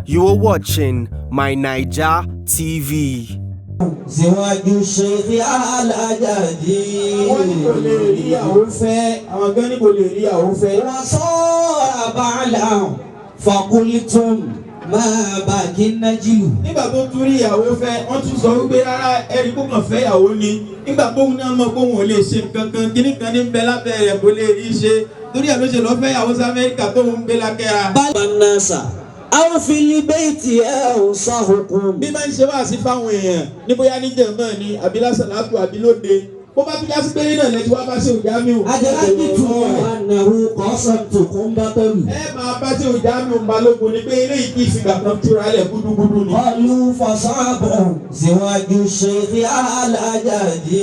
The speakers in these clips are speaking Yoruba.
You are watching My Naija TV. Síwájú Sheikh Alájàdí. Wọ́n ní kò lè rí ìyàwó fẹ́, àwọn gan ní kò lè rí ìyàwó fẹ́. Wọ́n ba'la fakultum máa bá kí nájìlù. Nígbà tó tún rí ìyàwó fẹ́, wọ́n tún sọ wípé rárá, ẹ̀rí kó kàn fẹ́ ìyàwó ni. Nígbà tóun náà mọ̀ pé òun ò lè ṣe nǹkan kan, kíní kan ní ń bẹ lábẹ́ rẹ̀ kò lè rí ṣe. Torí ẹ̀ ló ṣe lọ fẹ́ ìyàwó sí Amẹ́ríkà tóun ń gbé lákẹ́ra. Bá nasa àwọn fili bẹ́ẹ̀tì ẹ̀ ń sọ̀hùnkùn. Bí máa ń ṣe wá sí fáwọn èèyàn ní bóyá ní jẹ̀mọ́ ni àbí lásàlátù àbí lóde, bó bá tún jásí péré náà lẹ́tí wá bá ṣe òjámíù. Adaraki tún anahu kọ́sọ̀tù kún bátọ́lù. Ẹ máa bá ṣe òjámíù balógun ni pé eléyìí kì í fìgbà kan túra lẹ̀, gúdúgúdú ni. Kọlu fasábọ̀ síwájú Sheikh Alájàdí.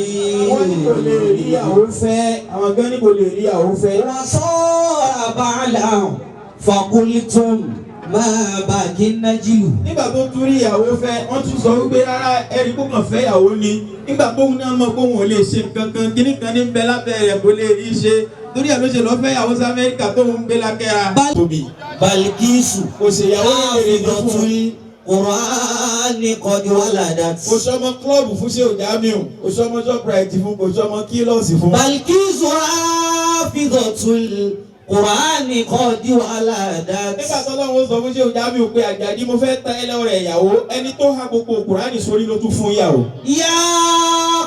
Wọ́n ní kò lè rí ìyàwó fẹ́, àwọn gan ní kò lè rí ìyàwó fẹ́. Wọ́n ba'la fakultum máa bá kí nájìlù. Nígbà tó tún rí ìyàwó fẹ́, wọ́n tún sọ wípé rárá, ẹ̀rí kó kàn fẹ́ ìyàwó ni. Nígbà tóun náà mọ̀ pé òun ò lè ṣe nǹkan kan, kíní kan ní ń bẹ lábẹ́ rẹ̀ kò lè rí ṣe. Torí ẹ̀ ló ṣe lọ fẹ́ ìyàwó sí Amẹ́ríkà tóun ń gbé lákẹ́ra. Balikisu Kò ṣe ìyàwó lè rí fún un. Hafidatul Qur'ani qad waladat. Kò sọmọ klọ́ọ̀bù fún Ṣéhù Jamiu, kò sọmọ Shoprite fún, kò sọmọ kílọ̀sì fún. Balikisu hafidatul Qur'ani qad waladat. Nígbà tó lọ́wọ́ sọ fún Ṣéhù Jamiu pé Àjàdí, mo fẹ́ ta ẹlẹ́wọ̀rẹ̀ ìyàwó, ẹni tó ha gbogbo Kùránì sórí ló tún fún ìyàwó. Ya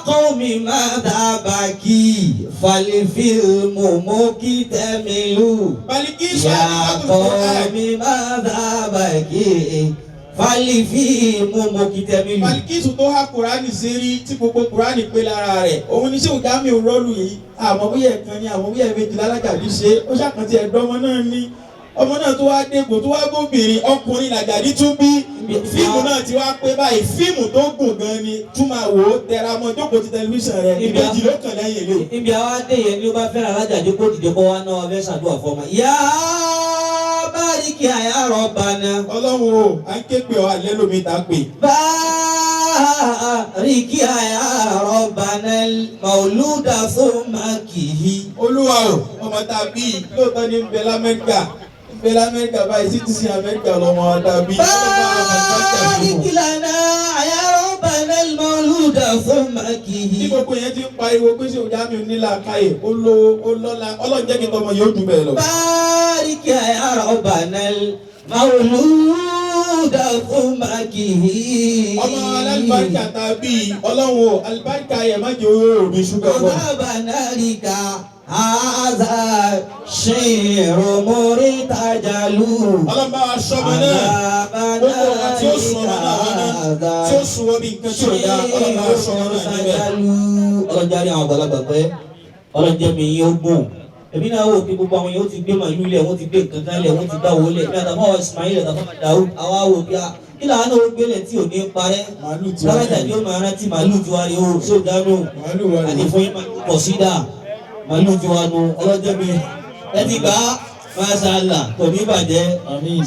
qawmi madha baki falifilmu mukitamilu. Balikisu Ya hafidatul Qur'ani. qawmi madha baki falifilmu mukitamilu. Balikisu tó há Kùránì sérí tí gbogbo Kùránì pé lára rẹ̀, òun ní Ṣéhù Jamiu rọ́ọ̀lù yìí. Àmọ́ bóyá ẹ̀kan ni, àmọ́ bóyá ẹ̀mejì lálájàdí ṣe, ó ṣàkàntì ẹ̀dọ́ ọmọ náà ní. Ọmọ náà tó wá dégò tó wá gómìnrin ọkùnrin làjàdí tún bí. Fíìmù náà ti wá pé báyìí, fíìmù tó gùn gan ni, tún máa wò ó, tẹra mọ́, jókòó ti tẹlifíṣàn rẹ̀, ìbejì ló kàn lẹ́yìn ilé. Ibi àwa dé yẹn ni ó bá fẹ́ràn Alájàdí kó dìde kó wá náà fẹ́ ṣàdúrà fọmọ. Yá báríkì àyà Rabbana. Ọlọ́run o, à ń ké pè ọ́, alẹ́ lómi ta pè. Báríkì àyà Rabbana mauluda thumma kihi. Olúwa o, ọmọ tá a bí yìí, lóòótọ́ ní ń bẹ l'Amẹ́ríkà, ń bẹ l'Amẹ́ríkà báyìí, sí ti sin Amẹ́ríkà lọ́mọ tá a bí. Báríkì lana àyà Rabbana mauluda thumma Bí kihi. gbogbo yẹn ti ń pariwo pé Ṣéhù Jamiu nílà káyè, ó lówó, ó lọ́lá, Ọlọ́run jẹ́ kí tọmọ yóò jù bẹ́ẹ̀ lọ. Báríkì àyà Rabbana mauluda thumma kihi. Ọmọ alálùbáríkà tá a bí yìí, Ọlọ́run o, alùbáríkà yẹn má jẹ́ owó òbí ṣúgà bọ̀. عذاب نارك هذا شعر مرتجل. Ọlọ́run bá wa sọmọ náà, gbogbo ọ̀gá tí ó sùn ọmọ náà wọn náà tí ó sùn wọn bí nǹkan tí ò dáa, Ọlọ́run bá wa sọmọ náà níbẹ̀. Ọlọ́jà rí àwọn àgbàlagbà pé ọlọ́jẹ́ mi yín ó gùn. Èmi náà wò pé gbogbo àwọn yẹn ó ti gbé màálù lẹ̀, wọ́n ti gbé nǹkan kan lẹ̀, wọ́n ti gbá owó lẹ̀. Èmi àtàwọn àwọn Ismail àtàwọn Daoud, àwa wò bí a kí làwọn náà ó gbélé tí ò ní parẹ́. Màálù tiwa. Lálájà ni ó máa rántí màálù tiwa rí o, ṣé ò dánú? Màálù wa Àti ni. fún yín màálù pọ̀ sídà, màálù tiwa nu ọlọ́jẹ́ mi. Ẹ ti gbà á, masha Allah, kò ní bàjẹ́.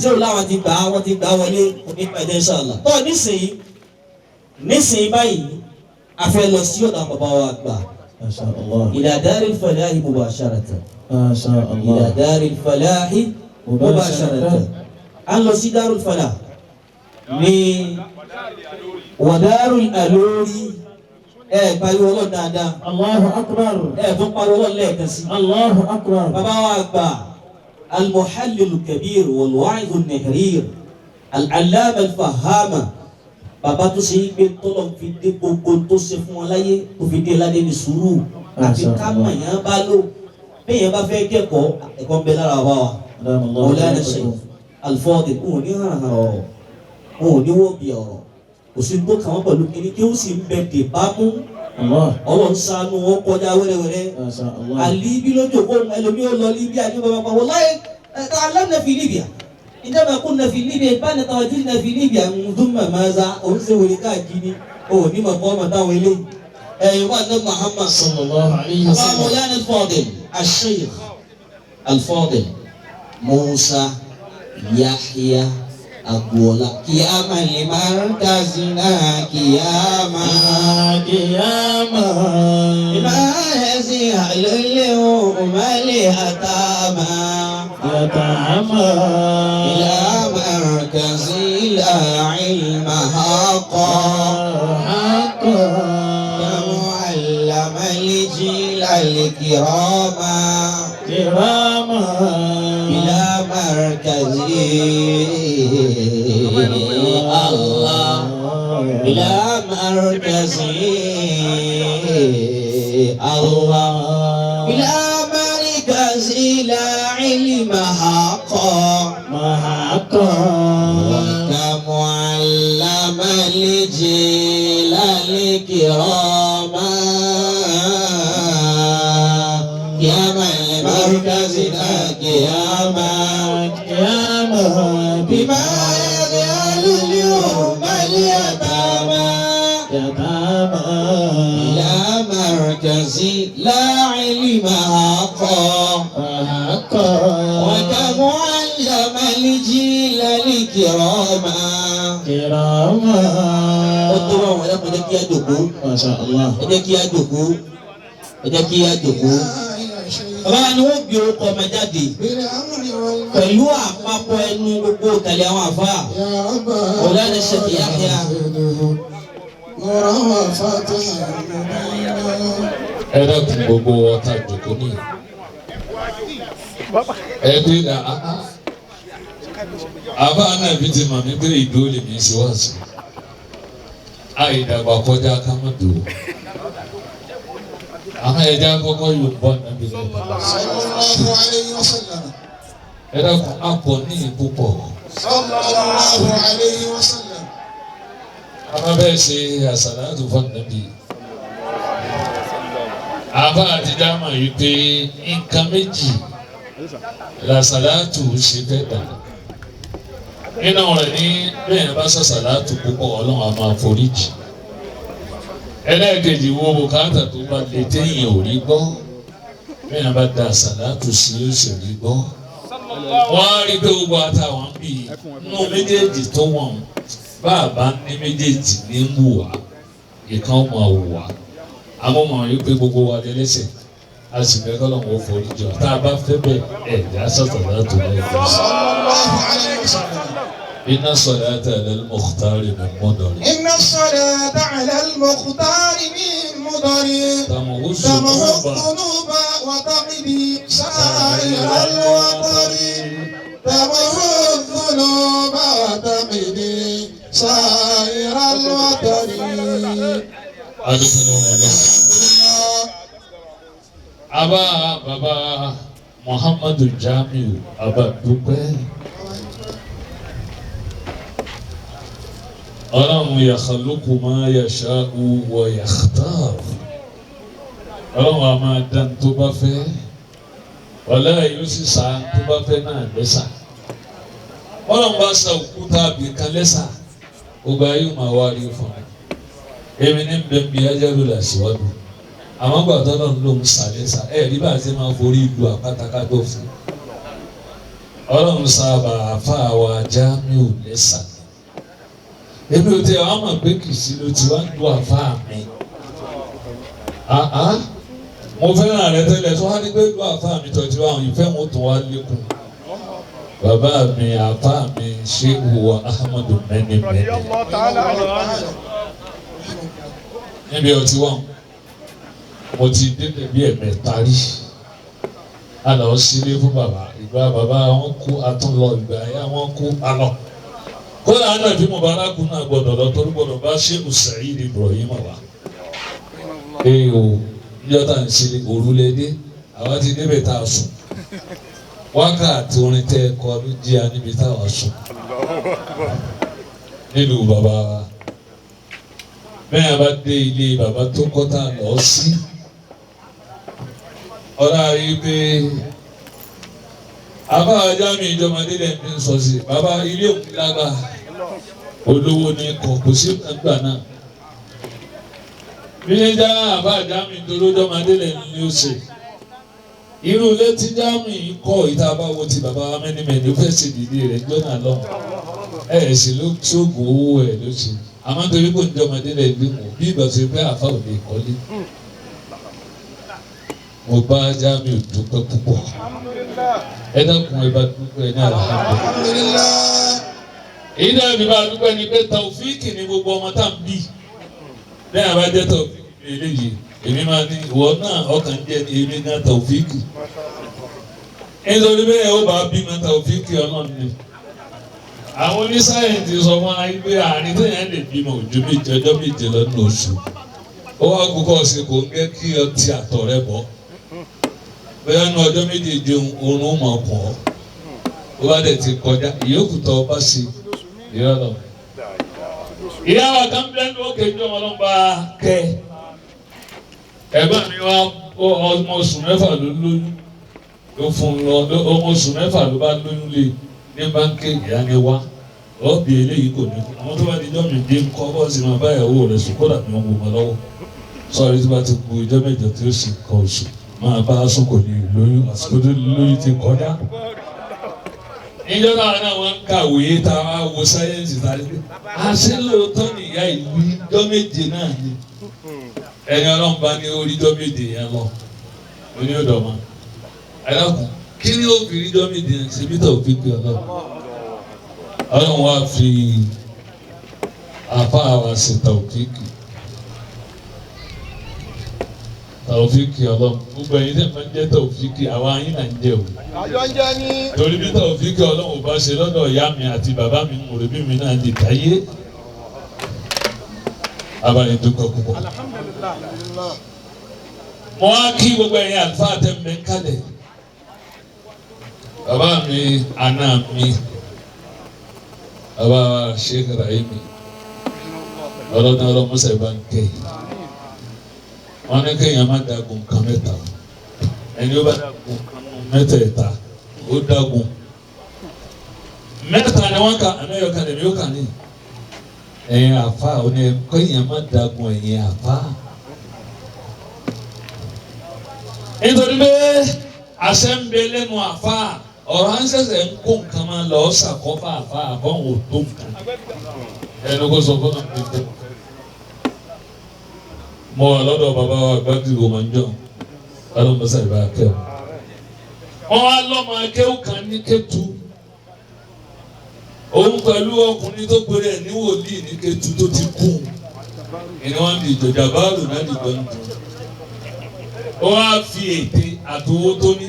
Ṣé o láwọn ti gbà á, wọ́n ti gbà á wọlé, kò ní bàjẹ́ inshallah. Tọ́ nísìnyí, nísìnyí báyìí, a fẹ́ lọ sí ọ̀dọ̀ bàbá wa àgbà. Masha Allah. Ila daril falahi mubasharatan. Masha Allah. Ila daril falahi mubasharatan. A ń lọ sí darul falah ní wàdárul alórí. Ẹ pariwo Ọlọ́run dáadáa. Allahu akbar. Ẹ tún pariwo Ọlọ́run lẹ́ẹ̀kan sí. Allahu akbar. Bàbá wa àgbà, al-muhallil kabir wal-wa'iz an-nahrir al-allama al-fahama, bàbá tó ṣe é gbé tọ́lọ̀ fi dé gbogbo tó ṣe fún wọn láyé tó fi dé ládé ní sùúrù àti Masha ká Allah. mọ̀yán bá lò. Bẹ́ẹ̀ bá fẹ́ kẹ́kọ̀ọ́, ẹ̀kọ́ ń bẹ lára wa wa. Mawlana Sheikh Al-Fadil, òun ní hàn hàn ọ̀rọ̀, òun ní wọ́ọ̀bì ọ̀rọ̀, kò sí tó kàn wọ́n pẹ̀lú kíní kí ó sì ń bẹ dè bá mú. Allah. Ọlọ́run ṣàánú wọn kọjá wẹ́rẹ́wẹ́rẹ́. Masha Allah. Àlíbí lójú òkú ẹlòmí ó lọ Libya ní bàbá pa wallahi ta'allamna fi Libya indama kunna fi Libya bana tawajjudna fi Libya thumma maza. Òun ṣe wèrè káàkiri, òun ní mọ̀ kọ́ ọmọ táwọn eléyìí ẹ̀yìn wà ní Muhammad. Sallallahu alayhi wa Bàbá sallam. Mawlana Al-Fadil Al-Sheikh Al-Fadil Musa Yahya. agboola kìyàmà lè máa ń kàzí náà kìyàmà. Kìyàmà. Ìmáa ẹ̀sìn àlólè òmàlè àtàmà. Yàtàmà. إلى مركز لا علم حقا حقا. كمعلم الجيل الكراما Kìrámà. إلى مركز الله إلى مركز الله إلى مركز لا علم حقا Mahaqqa. وكمعلم الجيل الكراما قياما لمركزنا قياما Kìyàmà. بما يجعل اليوم اليتامى Yàtàmà. إلى مركز لا علم حقا Mahaqqa. وكمعلم الجيل الكراما Kìrámà. Ó tó wà wọ́n ẹ̀dá jẹ́ kí á jòkó. Masha Allah. Ẹ jẹ́ kí á jòkó. Ẹ jẹ́ kí á jòkó. Bàbá wa ni wọ́n gbé orúkọ ọmọ jáde pẹ̀lú àpapọ̀ ẹnu gbogbo ìkàlẹ̀ àwọn àfáà. Mawlana Sheikh Yahya. Ẹ dákun gbogbo ọta jòkó ní ẹ gbé dà àbá náà fi ti mọ̀ mí pé ìdúró lèmi ṣe wá sí àìdàgbà kọjá ká má dùn àwọn ẹja kọ́kọ́ yóò bọ́ nàbí lẹ́nu Sallallahu alayhi wa sallam. ẹ dákun akọ ní púpọ̀ Sallallahu alayhi wa sallam. àmọ́ bẹ́ẹ̀ ṣe àsàlátù fún nàbí àbá àti dáhùn yìí pé nǹkan méjì làsàlátù ṣe fẹ́ dà nínú rẹ̀ ní bẹ́ẹ̀ bá sàsàlátù púpọ̀ ọlọ́run á máa foríjì ẹlẹ́ẹ̀kejì wo bùkátà tó bá lè téèyàn ò rí gbọ́ bẹ́ẹ̀ bá da sàlátù sí ó sì rí gbọ́ wọ́n á rí pé gbogbo àtàwọn ń bì í nínú méjèèjì tó wọ̀n bá a bá ní méjèèjì ní ń wù wá ìkan ó máa wù wá àmọ́ mọ̀ rí pé gbogbo wa lẹ́lẹ́sẹ̀ a sì fẹ́ kọ́lọ́hún ó forí jọ tá a bá fẹ́ bẹ́ẹ̀ ẹ̀ dá sàlátù lẹ́ẹ̀kan. Sallallahu alayhi wa sallam. Inna salata lil mukhtari min mudari. إن الصلاة على المختار من مضر Tamuhu تمحو sunuba. الذنوب وتقضي سائر الوطر تمحو الذنوب وتقضي سائر الوطر Adúpẹ́ lọ́wọ́ Ọlọ́run. Abá bàbá Muhammadu Jamiu Abá dúpẹ́. Ọlọ́run yakhluqu ma yasha'u wa yakhtar. Ọlọ́run a máa dá ní tó bá fẹ́. Wàlá yóò sì sá tó bá fẹ́ náà lẹ́sà. Ọlọ́run bá sa òkúta àbìkan lẹ́sà. Gbogbo ayé máa wá rí fún mi. Èmi ní bẹ́ẹ̀ bí ajáru là síwájú. Àwọn gbàtọ́ náà ló ń sàlẹ̀ sà ẹ̀ rí bá a ṣe máa forí lu àpáta ká tó fún. Ọlọ́run sábà àfa wa Jamiu lẹ́sà. Èmi ò tẹ àwọn mọ̀ pé kìsì ló ti wá ń lu àfa mi. Àá mo fẹ́ràn rẹ tẹ́lẹ̀ tó wá ní pé lu àfa mi tọ́jú àwọn ìfẹ́ wọn tó wá lékún. Bàbá mi àfa mi Shehu wa Ahmadu Mẹ́nimẹ́ni. Níbi ọtí wọn mo ti débẹ̀ bí ẹ̀mẹ́ta rí a lọ sílé fún bàbá ìgbà bàbá wọn kú atúnlọ ìgbà ya wọn kú alọ kódà àná bí mubaraku náà gbọ́dọ̀ lọ torí gbọ́dọ̀ bá Shehu Saheed Ibrahim wá ee o níjọ́ tá à ń sílé òrùlé dé àwa ti débẹ̀ tá a sùn wákàtí orin tẹ́ ẹ kọ ló jí a níbi táwa sùn nílùú bàbá wa bẹ́ẹ̀ bá dé ilé bàbá tó kọ́ tá a lọ sí ọ̀rá yìí pé àbá ajá mi ìjọmọdé lẹ́ fi ń sọ sí bàbá ilé òun lágbá olówó ní kọ kò sí gbàgbà náà bí ní já àbá ajá mi torí ọjọ́mọdé lẹ́ ní ó ṣe irú ilé tí jáàmù yìí kọ́ ìta bá wo ti bàbá mẹ́nimẹ́ni ó fẹ́ ṣe dìde rẹ̀ jọ́nà lọ́hùn Ẹ sì ló ṣoògùn owó ẹ ló ṣe. Àmọ́ nítorí kò ní jẹ́ ọmọdé lẹ̀ bí wọ́n bí ìgbà tó pé àfa ò lè kọ́lé. Mo bá Jamiu dúpẹ́ púpọ̀. Ẹ dákun ẹ bá dúpẹ́ ní alhamdulillah. Èyí náà fi bá dúpẹ́ ni pé Taofíìkì ni gbogbo ọmọ tá à ń bí. Bẹ́ẹ̀ bá jẹ́ Taofíìkì ní eléyìí, èmi máa ní ìwọ náà ọkàn jẹ́ ní èmi náà Taofíìkì. Nítorí bẹ́ẹ̀ ó bá bímọ Taofíìkì Ọlọ́run ni. Àwọn onísáyẹ̀ǹsì sọ fún wa pé àárín téèyàn lè bímọ ojú méje ọjọ́ méje lọ́nà oṣù. Ó wá kú kọ́ ọ̀sẹ̀ kò ń gẹ́ kí ọtí àtọ̀ rẹ bọ̀. Bóyá nu ọjọ́ méjèèjì oorun mọ̀ kàn ọ́. Ó bá dẹ̀ ti kọjá, ìyókù tó o bá ṣe ìrọ̀lọ́. Ìyá wa kan bẹ́ẹ̀ ní òkè ní ọmọlọ́mọba kẹ́. Ẹ̀gbọ́n mi wá ọmọ oṣù mẹ́fà ló lóyún. Ló fún un lọ ọmọ oṣù mẹ́fà ló bá lóyún lé ní báńkì ìyá ni wá. Ọ̀bì eléyìí kò ní kú. Àwọn tó bá di ijọ́ mi dé ńkọ́ bọ́ọ̀sì máa bá ìyàwó rẹ̀ sùn kódà mi ò wò mọ́ lọ́wọ́. Sọ̀rí tí bá ti ku ijọ́ mẹ́jọ tí ó sì kọ oṣù máa bá a sùn kò ní lóyún àsìkò tó lóyún ti kọjá. Níjọ́ náà náà wọ́n ń kàwé tá a wo sáyẹ́ǹsì tá a rí pé àṣé lóòótọ́ nìyá ìlú ijọ́ méje náà ni. Ẹni Ọlọ́run bá ní orí ijọ́ méje yẹn lọ, oní ọ̀dọ̀ ma. Ẹ dákun, kí ni ó fi rí ijọ́ méje yẹn ṣe bí tó fi pé Ọlọ́run? Ọlọ́run wá fi àfa wa ṣe Taofíìkì. Taofíìkì Ọlọ́run gbogbo ẹ̀yin tẹ́ máa ń jẹ́ Taofíìkì àwa yín là ń jẹ́ o. Àjọ ń jẹ́ ní. Torí bí Taofíìkì Ọlọ́run ò bá ṣe lọ́dọ̀ ìyá mi àti bàbá mi ń rò bí mi náà lè dáyé. Abalẹ̀ dúpẹ́ púpọ̀. Mo wá kí gbogbo ẹ̀yin àlùfáà tẹ́ mi ń kalẹ̀. Bàbá mi, àná mi, bàbá wa Sheikh Rahimi, ọlọ́dún ọlọ́mọṣẹ́ bá ń kẹ́ yìí. Wọ́n ní kéèyàn má dagun nǹkan mẹ́ta. Ẹni ó bá dagun nǹkan mẹ́tẹ̀ẹ̀ta, ó dagun. Mẹ́ta ni wọ́n kà, àmẹ́yọ̀kan lèmi ó kà ní. Ẹ̀yin àfa, ó ní kéèyàn má dagun ẹ̀yin àfa. Nítorí pé àṣẹ ń bẹ lẹ́nu àfa, ọ̀rọ̀ à ń ṣẹ̀ṣẹ̀ ń kó nǹkan máa lọ ṣàkóbá àfa àbọ̀n ò tó nǹkan. Ẹnu kó sọ fún mi pé mo wà lọ́dọ̀ bàbá wa gbàdúgbò máa ń jọ ọlọ́mọṣà ìbá kẹ́ ọ. Wọ́n wá lọ́mọ akéwù kan ní Kétu. Òun pẹ̀lú ọkùnrin tó péré ẹ̀ ní wòlíì ní Kétu tó ti kú. Ìní wọn di ìjọjà báàlù náà dìgbò ń dùn. Ó wá fi ète àtowó tó ní.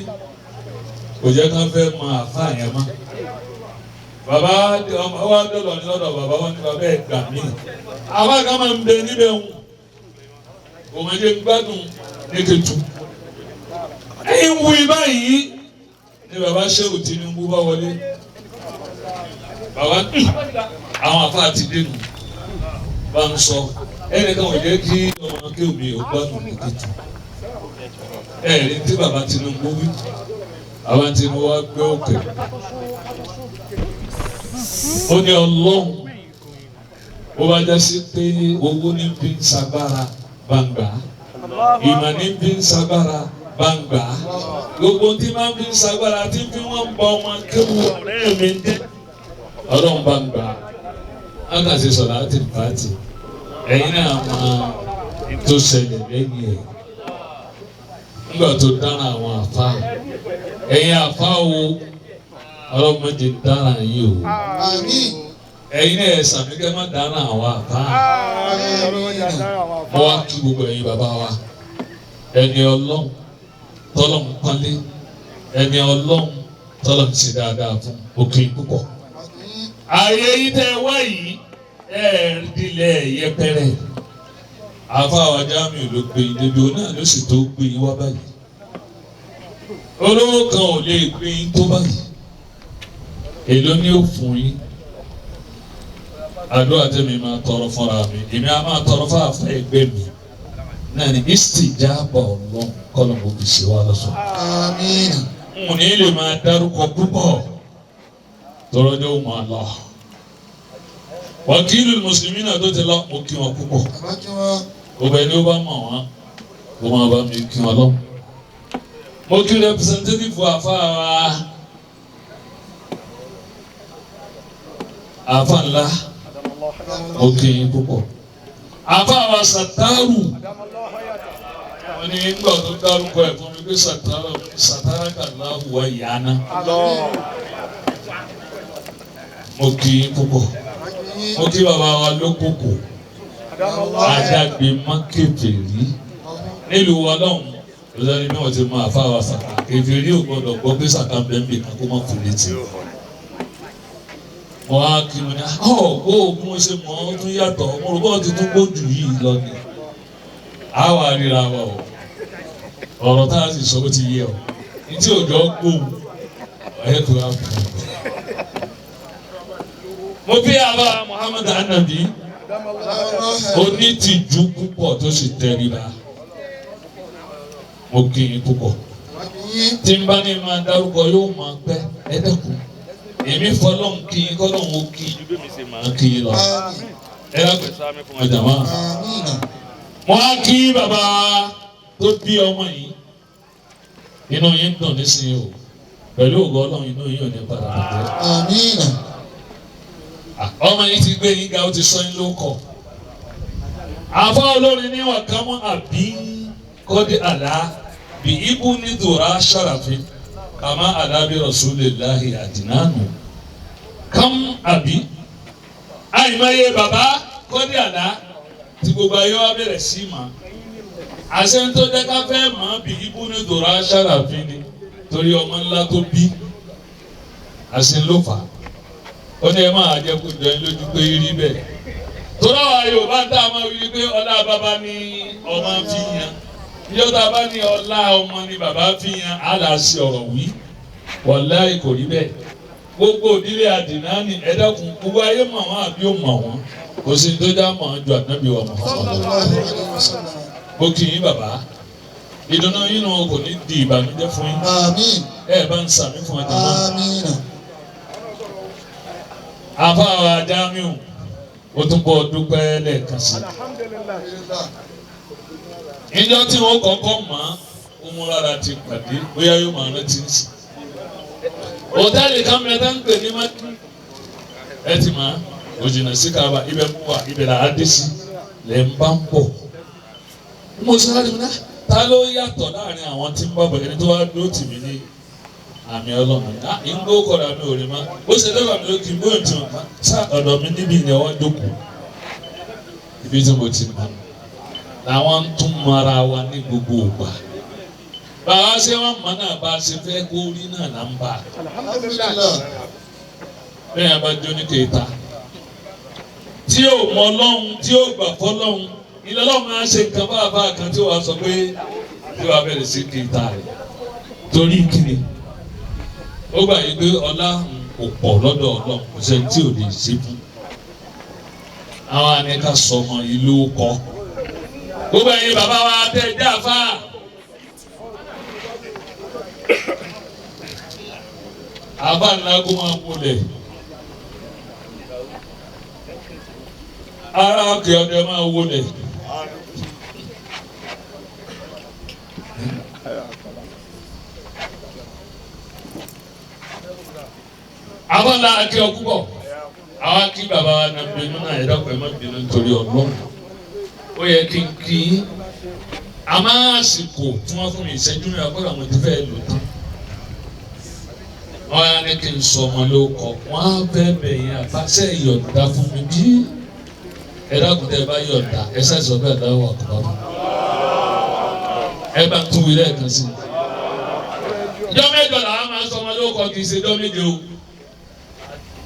Kò jẹ́ ká fẹ́ mọ àfa yẹn mọ́. Bàbá wa dọ̀lọ̀ ní lọ́dọ̀ bàbá wọn ní bàbá ẹ̀ gbà mí. Àwa kan máa ń bẹ níbẹ̀ ń. Òmìnir gbádùn ní Kétu. Ẹ̀yin wí báyìí ni bàbá Ṣéhù Tinubu bá wọlé. Bàbá àwọn àfa ti dénú bá ń sọ ẹnìkan ò jẹ́ kí ọmọ akéwì ò gbádùn ní Kétu. Ẹ̀rí tí bàbá Tinubu wí. Bàbá Tinubu wá gbé òkè. Ó ní Ọlọ́run ó bá já sí pé owó ní fi ń sagbára gbangba, ìmọ̀ ní fi ń sagbára gbangba, gbogbo tí máa fi ń sagbára tí fi wọ́n ń bọ ọmọ kéwu ọ̀rẹ́ mi jẹ́ Ọlọ́run gbangba. Ákàtí sọ̀rọ̀ àti pàtì ẹ̀yin náà máa tó ṣẹlẹ̀ lẹ́yìn ẹ̀ nígbà tó dára àwọn àfa ẹ̀yin àfa wo ọlọ́mọdé dára yìí o. Àmín. Ẹ̀yin náà ẹ̀ sàmì kẹ́ má dára àwọn àfa. Mo wá kí gbogbo ẹ̀yin bàbá wa ẹni Ọlọ́run tọ́lọ́run pọ́nlé ẹni Ọlọ́run tọ́lọ́run ṣe dáadáa fún òkè púpọ̀. Ààyè yìí tẹ́ ẹ wá yìí ẹ dilẹ̀ yẹpẹrẹ. Àfa wa Jamiu ló gbé yín débi òun náà ló sì tó gbé yín wá báyìí. Olówó kan ò lè gbé yín tó báyìí. Èló ni ó fún yín? Àdúrà tèmi máa tọrọ fúnra mi, èmi á máa tọrọ fáfá ẹgbẹ́ mi. Náà ni ìsìjábọ̀ Ọlọ́run kọ́lọ̀ kò fi ṣe wá lọ́sọ̀ọ́. Àmín. N ò ní lè máa dárúkọ púpọ̀ tọrọjọ́ ò máa lọ. Wàkílù mùsùlùmí náà tó ti lọ, mo kí wọn púpọ̀. Bàbá kí wọ́n. Gbogbo ẹni ó bá mọ̀ wọ́n, kó máa bá mi kí wọn lọ. Mo kí representative àfa wa. Àfa ńlá mo kí yín púpọ̀. Àfa wa Sàtárù wọ́n ní nígbà tó dárúkọ ẹ̀ fún mi pé Sàtárù Sàtárà láhùwà yàrá. Mo kí yín púpọ̀. Mo kí bàbá wa lókòkò adágbé má kèfèrí nílùú wa lọ́hùn lọ́sọ̀rọ̀ bí wọ́n ti mọ àfa wa Sàtá kèfèrí ò gbọ́dọ̀ gbọ́ pé Sàtá ń bẹ́ẹ̀ bì kan kó má kú létí. Wọ́n á kí mi ní ọ̀ bó o bí mo ṣe mọ̀ ọ́ tún yàtọ̀ mo rò bọ́ọ̀ ti tún gbójú yìí lọ ni. A wà ríra wa o ọ̀rọ̀ tá a sì sọ ó ti yé ọ ní tí òjò gbóhùn ọ̀yẹ́ tó wá fún un. Mo bí àbá Muhammad Anabi onítìjú púpọ̀ tó sì tẹríba mo kí yín púpọ̀ tí n bá ní máa dárúkọ yóò máa pẹ́ ẹ dẹ́kun èmi fọlọ́hún kí yín kọ́lọ́hún ó kí yín ju bí mi ṣe máa kí yín lọ ẹ dákun sáà mi fún ọjà máa. Mo á kí bàbá tó bí ọmọ yìí inú yín dùn nísìnyí o pẹ̀lú ògo Ọlọ́run inú yín ò ní padà bàjẹ́. Ọmọ yìí ti gbé yín ga ó ti sọ yín lóko. Àfọ olórin ní wàkámọ́ àbí kọ́dé àlá bí ibú ní dùrá ṣàràfin kàmá àlá bí rasulillahi àdínánù. Kám àbí àìmọye bàbá kọ́dé àlá tí gbogbo ayé wa bẹ̀rẹ̀ sí mà. Àṣẹ tó jẹ́ ká fẹ́ mọ̀ bí ibú ní dùrá ṣàràfin ni torí ọmọ ńlá tó bí. Àṣẹ ló fà á. Ó ní ẹ máa jẹ́ kó jọ ẹ lójú pé rí bẹ́ẹ̀. Tọ́lá wa Yorùbá ń tá a máa wí pé ọlá bàbá ni ọmọ fi yan. Ìjọba bá ní ọlá ọmọ ni bàbá fi yan, á là sí ọ̀rọ̀ wí. Wàláhì kò rí bẹ́ẹ̀. Gbogbo òdílé Àdìnáàní ẹ dákun gbogbo ayé mọ̀ wọ́n àbí ò mọ̀ wọ́n. Kò sí tó dá mọ̀ ju ànábì wa Muhammad. Mo kì í bàbá. Ìdùnnú yín nù kò ní di ìbànújẹ́ fún yín. Ẹ bá ń sàmí fún ọjọ́ náà. Àfáà Jamiu ó tún bọ́ dúpẹ́ lẹ́ẹ̀kan sí i. Ìjọ tí wọ́n kọ́kọ́ mọ̀ ó mú rárá ti pàdé bóyá yóò máa rántí ń sìn. Hòtẹ́ẹ̀lì kan mẹ́ta ń pè ní Maki. Ẹ ti mọ̀ ó jìnnà sí Kaaba ibẹ̀ mú wa ibẹ̀ là á dé sí lẹ̀ ń bá ń bọ̀. Mo sáré mi náà ta ló yàtọ̀ láàrin àwọn tí ń bọ̀ bọ̀ ẹni tó wá dúró tì mí ní àmì Ọlọ́run ah ìgbó kọ̀dà mi ò rí ma ó ṣe lọ́wọ́ mi lókè bóyá tí mo ma sá ọ̀dọ̀ mi níbí ni ọwọ́ jókòó ibi tí mo ti mọ̀ làwọn ń tún mara wa ní gbogbo ògbà bàbá ṣé wọn mọ̀ náà bá a ṣe fẹ́ kó rí náà là ń bà bẹ́ẹ̀ bá jó ní kéta tí yóò mọ Ọlọ́run tí yóò gbà fọlọ́run ilé Ọlọ́run á ṣe nǹkan bá a bá a kan tí wàá sọ pé tí wàá bẹ̀rẹ̀ sí kéta rẹ̀ torí kiri ó gbà yí pé ọlá kò pọ̀ lọ́dọ̀ Ọlọ́run kò sẹ́ni tí ò lè ṣe fún. Àwọn àníkà sọmọ ìlú kọ. Gbogbo ẹ̀yin bàbá wa tẹ́ ẹ jẹ́ àfà. Àbá ńlá kó máa múlẹ̀. Ara òkè ọdẹ máa wọlé. Àwọn ńlá akí ọkú bọ̀ àwọn akí bàbá wa na bínú náà ẹ̀dá pẹ̀lú má bínú nítorí Ọlọ́run ó yẹ kí n kí i àmọ́ àsìkò tí wọ́n fún mi ìṣẹ́jú mi àkọ́dọ̀ àwọn ti fẹ́ lò tán wọ́n á ní kí n sọ ọmọ ló kọ wọ́n á fẹ́ bẹ̀yìn àbáṣẹ́ ìyọ̀ǹda fún mi bí ẹ̀dá kò tẹ́ ẹ bá yọ̀ǹda ẹ ṣàìsàn bẹ́ẹ̀ dáwọ́ àkọ́bá mi ẹ bá ń tún wí lẹ́ẹ̀kan sí i ìjọ mẹ́jọ làwọn máa ń sọ ọmọ ló kọ kì í ṣe ìjọ méje o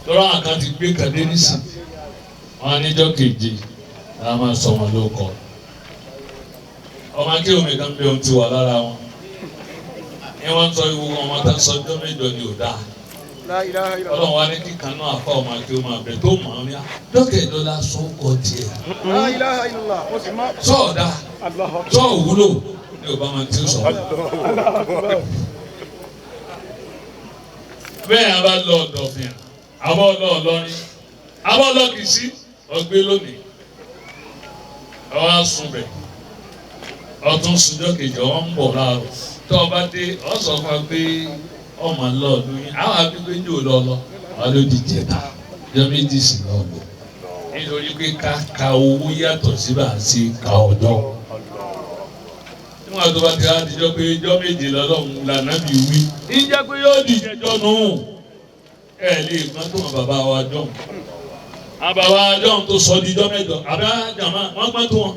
lọ́rọ̀ àwọn kan ti gbé kàdé nísì wọn á níjọ́ keje làwọn máa sọ wọn lóko ọmọ akéwì kan bí ohun ti wà lára wọn ní wọn sọ ìwọ ọmọ tá a sọ ọjọ́ mẹ́jọ ni ò dáa Ọlọ́run wa ní kíkan náà àfa ọmọ akéwì máa bẹ tó mọ̀ ọ́n ní dọ́kẹ̀dọ́ la sọ kọ tiẹ̀ sọ̀ọ́dà sọ̀ọ́ wúlò ní ọba máa ti sọ. Bẹ́ẹ̀ a bá lọ ọ̀dọ̀ fìyà àbọ̀ ọlọ́ ọlọ́rin àbọ̀ ọlọ́ kìsí ọgbẹ́ lónìí ọwọ́ àsùnbẹ̀ ọtún sùjọ́ kejì ọwọ́ ń bọ̀ láàrọ̀ tó o bá dé ọ sọ fún wa pé ọmọ lọ́ọ̀dún yín àwọn àbígbé ní òlọ́ọ̀lọ́ wà ló di jẹta. Jọ́ méjì sí náà lọ. Nítorí pé ká ka owó yàtọ̀ sí bá a ṣe ka ọjọ́. Níwọ̀n tó bá ti á dijọ́ pé ijọ́ méje lọ́lọ́run lànà bí wí. Ìjẹ́ pé yóò dìjẹ́jọ́ nù. Ẹ lè gbọ́n tó wọn bàbá wa jọ̀hún. Àwọn bàbá wa jọ̀hún tó sọ di ijọ́ mẹ́jọ. Àbá jàmá wọ́n gbọ́n tó wọn.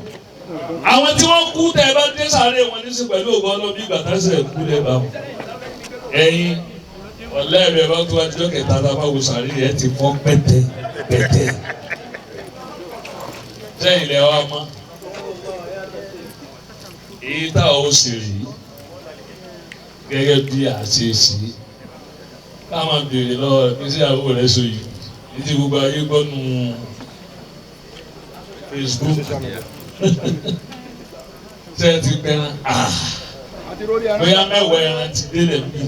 Àwọn tí wọ́n kú tẹ̀ bá dé sáré wọn ní sí pẹ̀lú ògbọ́n ọlọ́bí ìgbà tásẹ̀ kú lẹ́ bá wọn. Ẹ̀yin ọ̀lẹ́rẹ̀ bá tó adijọ́ kẹta tá a bá wo sàárè ẹ̀ ti fọ́ pẹ́tẹ́ pẹ́tẹ́. Sẹ́yìn lẹ wá mọ́. Èyí tá a ó sì rí gẹ́gẹ́ bí a ṣe ṣe ká máa béèrè lọ́wọ́ rẹ̀ pé sí àbúrò rẹ̀ so yìí ní ti gbogbo ayé gbọ́nu Facebook ṣé ẹ ti pẹ́ràn bóyá mẹ́wàá ẹran ti délẹ̀ bí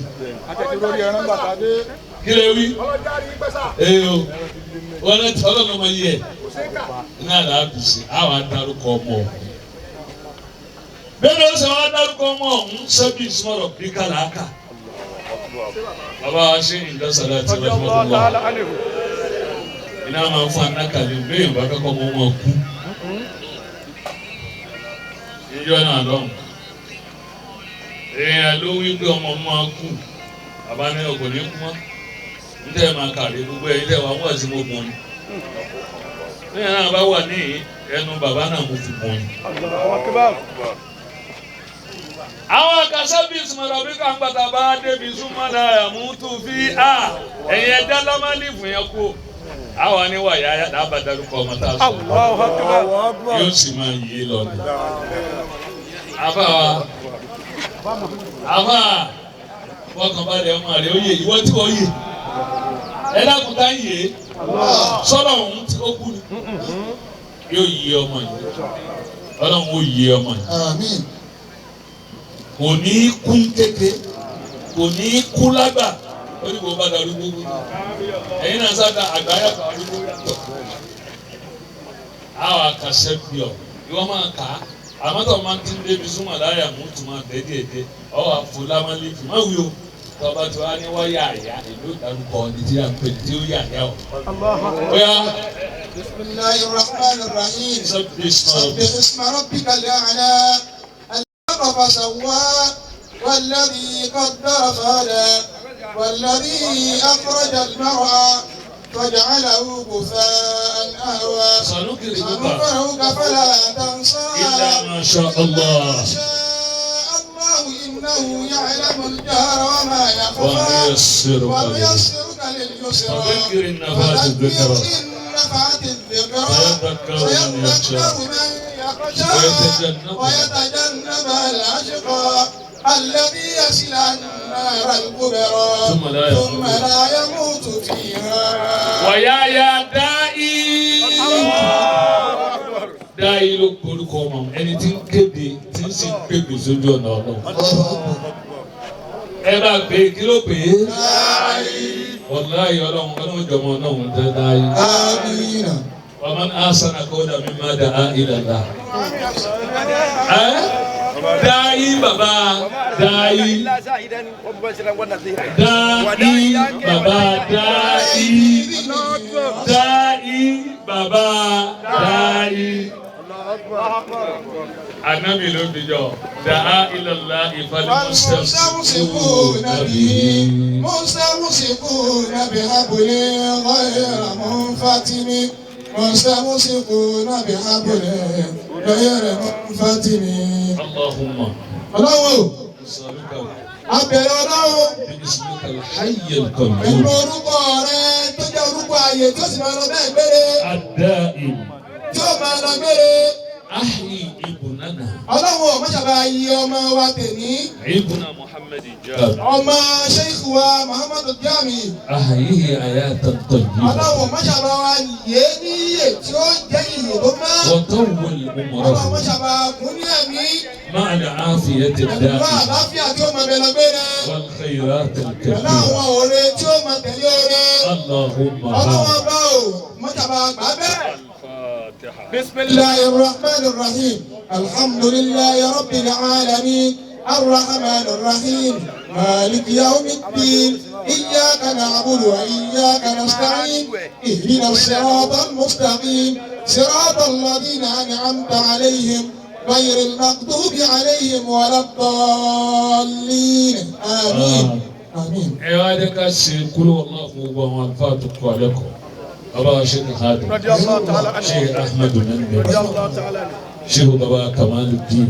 kí lè wí ee o wọn ti ọlọ́run ọmọ yìí ẹ̀ ní àlàáfíìsì àwọn adarúkọ ọmọ ọ̀hún bẹ́ẹ̀ ló sọ wọn adarúkọ ọmọ ọ̀hún sẹ́bí ìsúmọ̀rọ̀ bí kàlàkà bàbá wa ṣe ìdásàlá àti ìwádìí iná máa ń fún anákàlẹ̀ bẹ́ẹ̀ bá kọ́kọ́ mọ́ wọn kú níjọ́ náà lọ́hùn èèyàn ló wí pé ọmọ máa kú bàbá ní ọkọ̀ ní kú mọ́ níta ẹ̀ máa kàrí gbogbo ẹ̀ níta ẹ̀ wà wọ́n sí mo bùn ni níyàn náà bá wà ní ẹnu bàbá náà mo fi bùn ni. Àwọn àkàṣẹ́ bíi sùmọ̀rọ̀ bí kàńgbàtà bá débi súnmọ́ náà mú tù fi à ẹ̀yìn ẹ̀dá lọ́mọ́lìfù yẹn kú àwọn aníwà yá dábàá darúkọ ọmọ tá a sọ yóò sì máa yé lọ ni. Àbá wa àbá fọkàn balẹ̀ ọmọ rẹ̀ ó yè ìwọ tí wọ́n yè ẹ dákun tá ń yè sọ́dọ̀ òun tí ó kú ni yóò yé ọmọ yìí ọlọ́run ó yé ọmọ yìí. Àmín. Kò ní í kú kéke kò ní í kú lágbà ó ní kò bá darúgbó gbó ẹ̀yin náà sábà àgbà yàtọ̀ arúgbó yàtọ̀ àwọn akasẹ́ bíọ̀ ìwọ́n máa kà á àmọ́ tó máa ti ń débi súnmọ́ láyà mú tó máa bẹ́ẹ̀ díẹ̀ díẹ̀ ọ wà fún lámàlẹ́kì má wí o tọba tí wàá ní wáyà àyà èló ìdárúkọ ní tí a ń pè ní tí ó yà àyà o. Bóyá Bismillahir Rahmanir Rahim. sọ́bí sọ̀rọ̀ سبح اسم ربك الأعلى الذي خلق فسوى والذي قدر فهدى والذي أخرج المرعى فجعله غثاء أهوى سنقرئك سنقرئك فلا تنسى إلا ما شاء الله ما شاء الله إنه يعلم الجهر وما يخفى ونيسرك ونيسرك لليسرى فذكر إن نفعت الذكرى فذكر إن نفعت الذكرى سيذكر من يخشى سيذكر من يخشى ويتجنبها ويتجنبها الأشقى الذي يصلى النار الكبرى ثم لا يموت. ثم لا يموت فيها wàyáyá dáì dáì ló korúkọ ọmọ ẹni tí ń kéde tí ń sì ń pèpè sójú ọ̀nà ọlọ́run ẹ bá pè é kí ló pè é wàláyé ọlọ́run ọlọ́run jọmọ náà ń tẹ́ dáì آمين wàmán asana kọ́dà mi má dà á ìlàlá ẹ dáì bàbá dáì dáì bàbá dáì. Dáì bàbá dáì. Ànábì ló fi jọ. Dàá ilàlá ìfàlẹ́ فالمستمسكون به مستمسكون بحبل غير منفتم مستمسكون بحبل غير منفتم Allahumma Ọlọ́run nas'aluka abẹ̀rẹ̀ Ọlọ́run bi ismika al-hayy pẹ̀lú al-qayyum orúkọ rẹ tó jẹ́ orúkọ ààyè tó sì máa lọ bẹ́ẹ̀ gbére ad-da'im tí ó máa lọ gbére ahyi ibnana Ọlọ́run ò mọ́ṣàbá iye ọmọ wa tèmi ibna Muhammad Jami ọmọ Sheikh wa Muhammadu Jami ahyihi hayatan tayyiba Ọlọ́run mọ́ṣàbá wa yé ní iye tí ó jẹ́ iye tó mọ́ wa tawwil Ọlọ́run umrahu mọ́ṣàbá kún ní ẹ̀mí ma'a al-afiyati pẹ̀lú ad-da'ima àlàáfíà tí ó máa bẹ lọ gbére wal khayrat pẹ̀lú al-kathira àwọn oore tí ó máa tẹ̀lé oore Allahumma Ọlọ́run ọba ò mọ́ṣàbá gbà bẹ́ẹ̀. al-Fatiha. بسم الله الرحمن الرحيم الحمد لله رب العالمين الرحمن الرحيم مالك يوم الدين إياك نعبد وإياك نستعين اهدنا الصراط المستقيم صراط الذين أنعمت عليهم غير المغضوب عليهم ولا الضالين آمين آمين. Ẹ wá jẹ́ ká ṣe kúrò ọlọ́run fún gbogbo àwọn àlùfáà tó kọ́ alẹ́ kọ́. Bàbá wa Sheikh Hadi, Sheikh Ahmed Nande, Sheikh Baba Kamaluddin,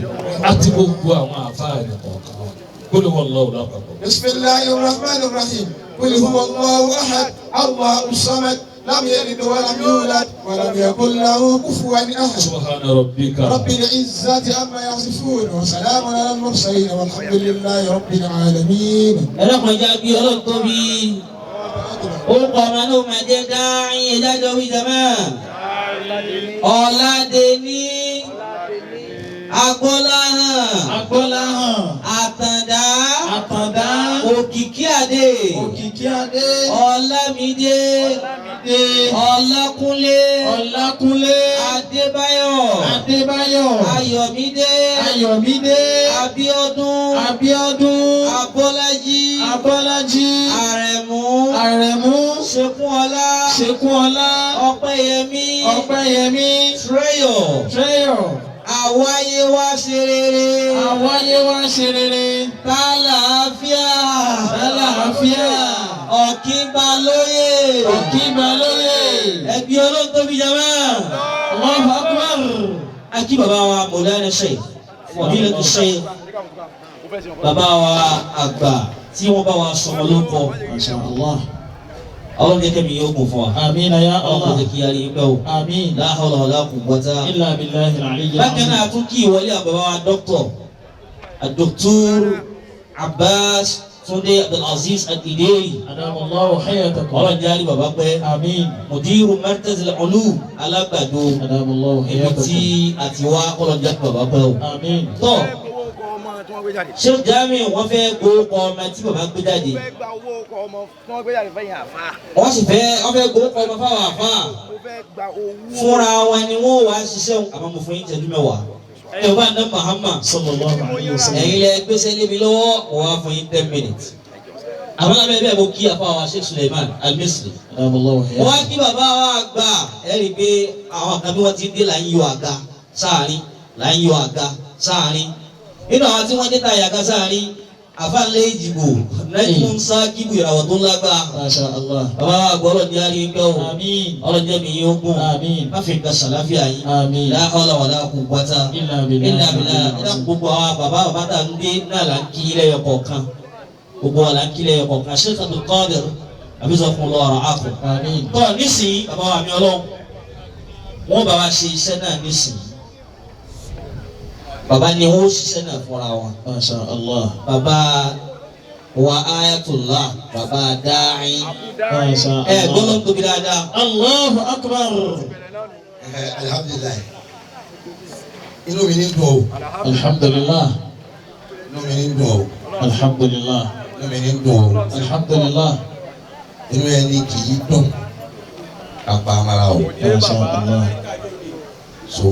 àti gbogbo àwọn àfáà ní kọ̀ọ̀kan wọn. Kúrò ọlọ́run lápapọ̀. بسم الله الرحمن الرحيم قل هو الله أحد الله الصمد لم يلد ولم يولد ولم يكن له كفوا أحد. سبحان ربك رب العزة عما يصفون وسلام على المرسلين والحمد لله رب العالمين. Ẹ lọ́kàn já bí Ọlọ́run tóbi. Orúkọ ọmọ náà máa jẹ́ dáhìn ìdájọ́ wí jama. Ọ̀làdẹ́ni Agbọ́láhàn. Agbọ́láhàn. Àtàndá. Àtàndá. Òkìkí Adé. Òkìkí Adé. Ọlámídé. Ọlámídé. Ọlákúnlé. Ọlákúnlé. Adébáyọ̀. Adébáyọ̀. Ayọ̀mídé. Ayọ̀mídé. Abíọ́dún. Abíọ́dún. Abọ́lájí. Abọ́lájí. Àrẹ̀mú. Àrẹ̀mú. Ṣekúnọlá. Ṣekúnọlá. Ọpẹ́yẹmí. Ọpẹ́yẹmí. Tréyọ̀. Tréyọ̀. Àwáyé wá ṣe rere. Àwáyé wá ṣe rere. Tálàáfíà. Tálàáfíà. Ọ̀kínbalóyè. Ọ̀kínbalóyè. Ẹgbẹ́ Ọlọ́run tóbi jama. Allahu Akbar. Akí bàbá wa Mọ̀lánà Sheikh, Fadilatu Sheikh, bàbá wa àgbà tí wọ́n bá wa sọmọ lórúkọ. Masha Allah. Ọlọ́run jẹ́ kẹ́mi yóò gùn fún wa. Àmín ya Ọlọ́run kò Allah. jẹ́ kí a rí i pẹ́ o. Àmín. La hawla wala quwwata. Illa billahi al-aliyyil Bákan náà, azim. a tún kí ìwọlé àbàbá wa dọ́kítọ̀ Dr. Abbas Túndé Abdulaziz Al-Ideri. Adamu Allahu hayatakum. Ọlọ́run jẹ́ àrí bàbá pẹ́. Àmín. Mudiru Markaz Al-Ulum Alágbàdo. Adamu Allahu Ibi hayatakum. tí a ti wá, kọ́lọ́run jẹ́ àrí bàbá pẹ́ o. Àmín. Tọ́ Sheikh Jamiu, wọ́n fẹ́ gbowó kọ ọmọ tí bàbá gbé jáde. Wọ́n sì fẹ́, wọ́n fẹ́ gbowó kọ ọmọ fáwọn àfáà. Fúnra wọn ni wọ́n wá ṣiṣẹ́ òun. Àmọ́ mo fún yín ìṣẹ́jú 10. Ẹ ò bá ná Muhammad. Sallallahu alayhi wa sallam. Ẹ̀yin lẹ gbèsè lébi lọ́wọ́, wọ́n á fún yín 10 minutes. Àmọ́ lábẹ́ bẹ́ẹ̀, mo kí àfáà wa Sheikh Suleiman Al-Misri. Adamu Allahu Wọ́n á hayatakum. kí bàbá wa gbà. Ẹ rí i pé àwọn kan bí wọ́n ti dé là ń yọ àga sáàrin, là ń yọ àga sáàrin. Nínú àwọn tí wọ́n dé ta yàgá sáàrin, àfáàlẹ́ ìjìbò nẹ́jùmọ́ ń sá kíbu ìràwọ̀ tó lágbá. Masha Allah. Bàbá wa gbọ́, ọlọ́run jẹ́ àrí pẹ́ o. Àmín. Ọlọ́run jẹ́ mi yín ogún. Àmín. Má fi nǹkan ṣàlàáfíà yín. Àmín. La hawla wala quwwata Illa billahi illa billah. al-aliyyil Ẹ̀dá azim. gbogbo àwọn bàbá bàbá tá à ń dé náà là ń kí lẹ́yọ kọ̀ọ̀kan, gbogbo wa là ń kí lẹ́yọ kọ̀ọ̀kan. Sheikh Abdul Qadir abisakunlọ ọ̀rọ̀ akọ. Àmín. Tọ́ nísìnyí, bàbá wa mi ọlọ́run, wọ́n bá wa ṣe iṣẹ́ náà nísìnyí. Bàbá ni wọ́n ṣiṣẹ́ náà fúnra wọn. Masha Allah. Bàbá wa Ayatollah, bàbá Dáín. Masha Ẹ Allah. gbọ́dọ̀ tóbi dáadáa. Allahu Akbar. Alhamdulilayi, inú mi ní dùn o. Alhamdulillah. Inú mi ní dùn o. Alhamdulillah. Inú mi ní dùn o. Alhamdulillah. Inú ẹni kì í dùn kápá amara o. Masha Allah. So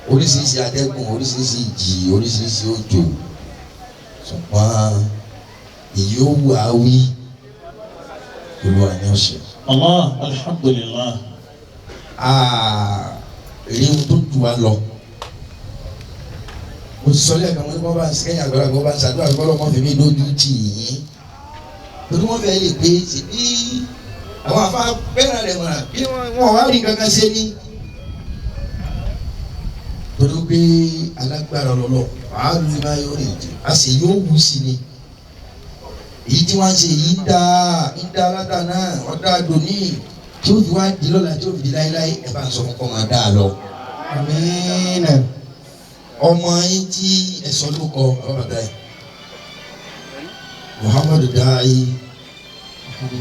oríṣiríṣi atẹ́gùn, oríṣiríṣi ìjì, oríṣiríṣi òjò, ṣùgbọ́n èyí ó wù á wí, Olúwa ní ọ̀sẹ̀. Allah. Alhamdulillah. Rí ohun tó jù wá lọ. Mo ti sọ lẹ́ẹ̀kan, mo ní kí wọ́n bá ń sẹ́yìn àgbàlagbà, wọ́n bá ń ṣàdúrà kí Ọlọ́run má fi mí lójú tì yín, torí wọ́n fẹ́ lè pé ṣe bí àwọn afá fẹ́ràn rẹ̀ mọ̀ràn bí wọ́n wá rí kankan ṣe ní. Torí pé alágbára lọ́lọ́ àálù ní máa yọ rèé a sì yóò wù sí ni. Èyí tí wọ́n ń ṣe yìí ń dá ń dá aládàá náà ọ̀dà dòní tí ó fi wá di lọ́la, tí ó fi di láéláé, ẹ̀ bá ń sọ fún kọ́ máa dá a lọ. Àmín. Ọmọ yín tí ẹ̀sọ́ ló kọ bàbá bàbá yìí, Muhammadu Dai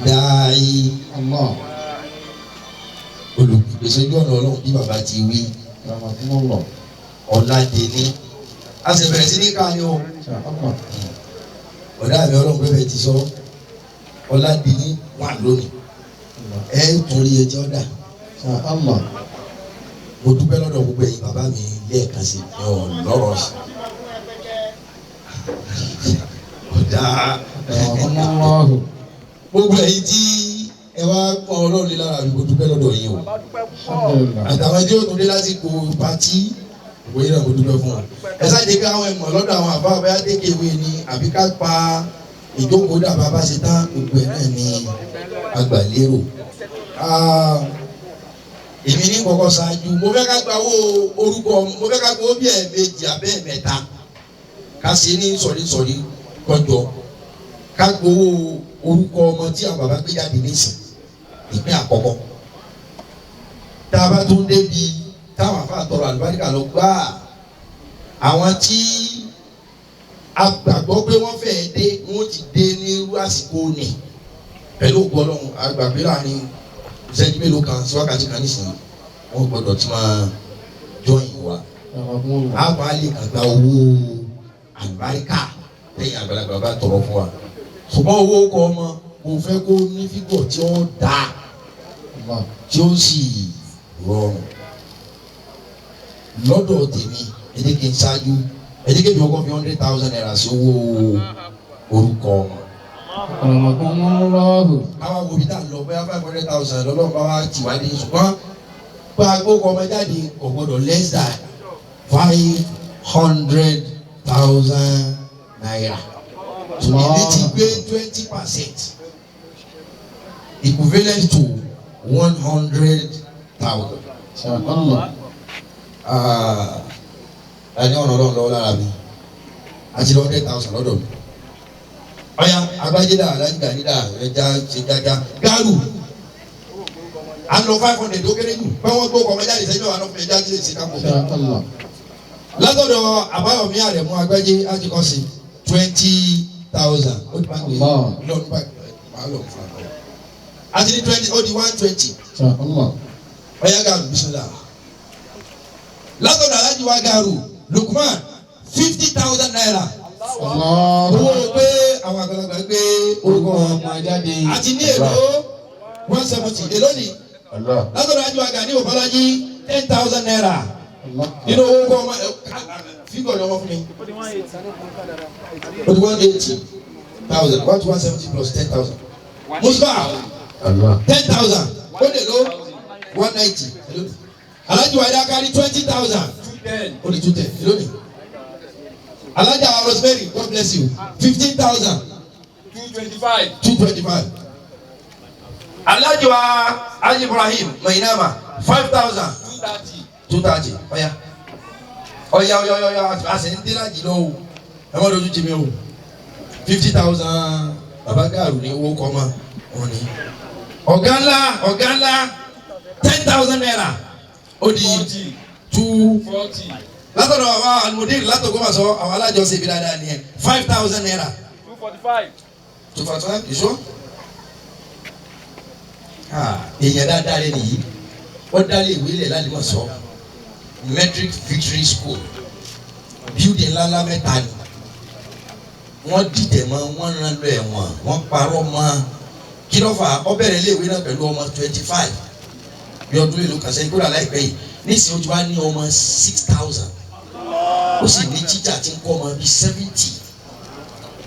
Dai Allah. Olùpèsè ojú ọ̀nà Ọlọ́run bí bàbá ti wí. Rahmatullah. Ọ̀làdẹ́ni a sì bẹ̀rẹ̀ sí ní ká ní o. Allah. Ọ̀dà mi, Ọlọ́run pẹ́pẹ́ ti sọ ọ̀làdẹ́ni wà lónìí, ẹ̀ ń torí ẹjọ́ dà. Allah. Mo dúpẹ́ lọ́dọ̀ gbogbo ẹ̀yin bàbá mi lẹ́ẹ̀kan sí mi ò lọ́rọ̀ sí. Dáa. Gbogbo ẹ̀yin tí ẹ wá pọn Ọlọ́run lé lára mi, mo dúpẹ́ lọ́dọ̀ yín o. Àtàwọn ẹjọ́ òtún dé lásìkò pátí, òwe náà mo dúpẹ́ fún wọn. Ẹ ṣáàjì pé àwọn ẹ̀mọ̀ lọ́dọ̀ àwọn àbá ọ̀bẹ adékèwé ni àbí ká pa ìjókòó dàbà bá ṣe tán, gbogbo ẹ̀ náà ni agbàlérò. Èmi ní kọ́kọ́ ṣáájú, mo fẹ́ ká gba owó orúkọ, mo fẹ́ ká gbowó bí ẹ̀ẹ̀mejì abẹ́ ẹ̀mẹ́ta, ká ṣe ní sọ̀rísọ̀rí kọjọ, ká gbowó orúkọ ọmọ tí àwọn bàbá gbé jáde nísìn ìpín àkọ́kọ́. Tá a bá tún débi táwọn afa tọrọ àlùbáríkà lọ gbáà, àwọn tí a gbàgbọ́ pé wọ́n fẹ́ẹ́ dé, wọ́n ti dé ní irú àsìkò nì pẹ̀lú ògo Ọlọ́run. Àgbàgbé láàrin ìṣẹ́jú mélòó kan sí wákàtí kan nísìnyí, wọ́n gbọ́dọ̀ tí máa jọyìn wa. Àwọn àlè kan gba owó àlùbáríkà lẹ́yìn àgbàlagbà bá tọrọ fún wa, ṣùgbọ́n owó kọ ọmọ mo fẹ́ kó ní fígọ̀ tí ó dáa tí ó sì rọrùn lọ́dọ̀ tèmi. Ẹ jẹ́ kí n ṣáájú, ẹ jẹ́ kí èmi kọ́kọ́ fi 100,000 naira sí owó orúkọ ọmọ. Àwa wo bí tá a lọ, bóyá 500,000 lọ́lọ́run bá wa tì wá dé, ṣùgbọ́n pé agbókò ọmọ jáde kò gbọdọ̀ less than 500,000 naira. So èmi ti gbé 20% equivalent to 100,000. Ẹni ọ̀nà ọlọ́run lọ́wọ́ lára mi àti 100,000 lọ́dọ̀ mi. Ọ̀ya agbájẹ́dà alájìgàdìdà ẹja ṣe jájá gáàrú à ń lọ 500 ó kéré jù pé wọ́n gbó kọ́mọ jáde sẹ́yìn náà wà ẹja ṣe ṣe kápò. Látọ̀dọ̀ àbáyọ̀mí àrẹ̀mú agbájé àtikọ́sí 20,000 ó ti máa gbé lọ́nù bá máa lọ fún àbọ̀ àti ní 20 ó di 120. Ọ̀ya gáàrú bisimilá. Látọ̀dọ̀ alájí wa gáàrú Lukman 50,000 naira. Owó pé àwọn àgbàlagbà gbé orúkọ ọmọ jáde. Àti ní èlò 170 èlò ni. Látọ̀dọ̀ alájí wa Gani Bọ́lájí 10,000 naira. Nínú owó kọ́ ọmọ fígọ̀ ni wọ́n fún mi. Ó di 180,000, 170 plus 10,000. Musba 10,000 ó lè lo 190. Alájí wa Idakari 20,000 ó di 210 èlò ni. Alájà wa Rosemary, God bless you, 15,000. 225. 225. Alájà wa Haji Ibrahim Mainama 5,000. 230. 230. Ọ̀ya ọ̀ya ọ̀ya ọ̀ya a sì ń dín lájì lọ o, ẹ má dojú tì mí o. 50,000 baba gaaru ní owó kọ́ ma wọn ni. Ọ̀gá ńlá ọ̀gá ńlá 10,000 naira ó di 240. Látọ̀dọ̀ àwọn almudir látọ̀gbọ́n sọ àwọn alájọsẹ̀ ibi dáadáa nìyẹn 5,000 naira. 245. 245 ìṣó. Èèyàn dáadáa rẹ nìyí, wọ́n dálé ìwé ilẹ̀ lálẹ́mọ̀ sọ Metric Victory School, building ńláńlá mẹ́ta ni wọ́n dìtẹ̀ mọ́, wọ́n rán lọ ẹ̀wọ̀n, wọ́n parọ́ mọ́. Kí ló fà? Ó bẹ̀rẹ̀ ilé ìwé náà pẹ̀lú ọmọ 25 bí ọdún mélòó kan sẹ́yìn kódà láìpẹ́ yìí nísìnyí ó ti wá ní ọmọ 6,000, ó sì ní tíjà tí ń kọ́ ọmọ bíi 70.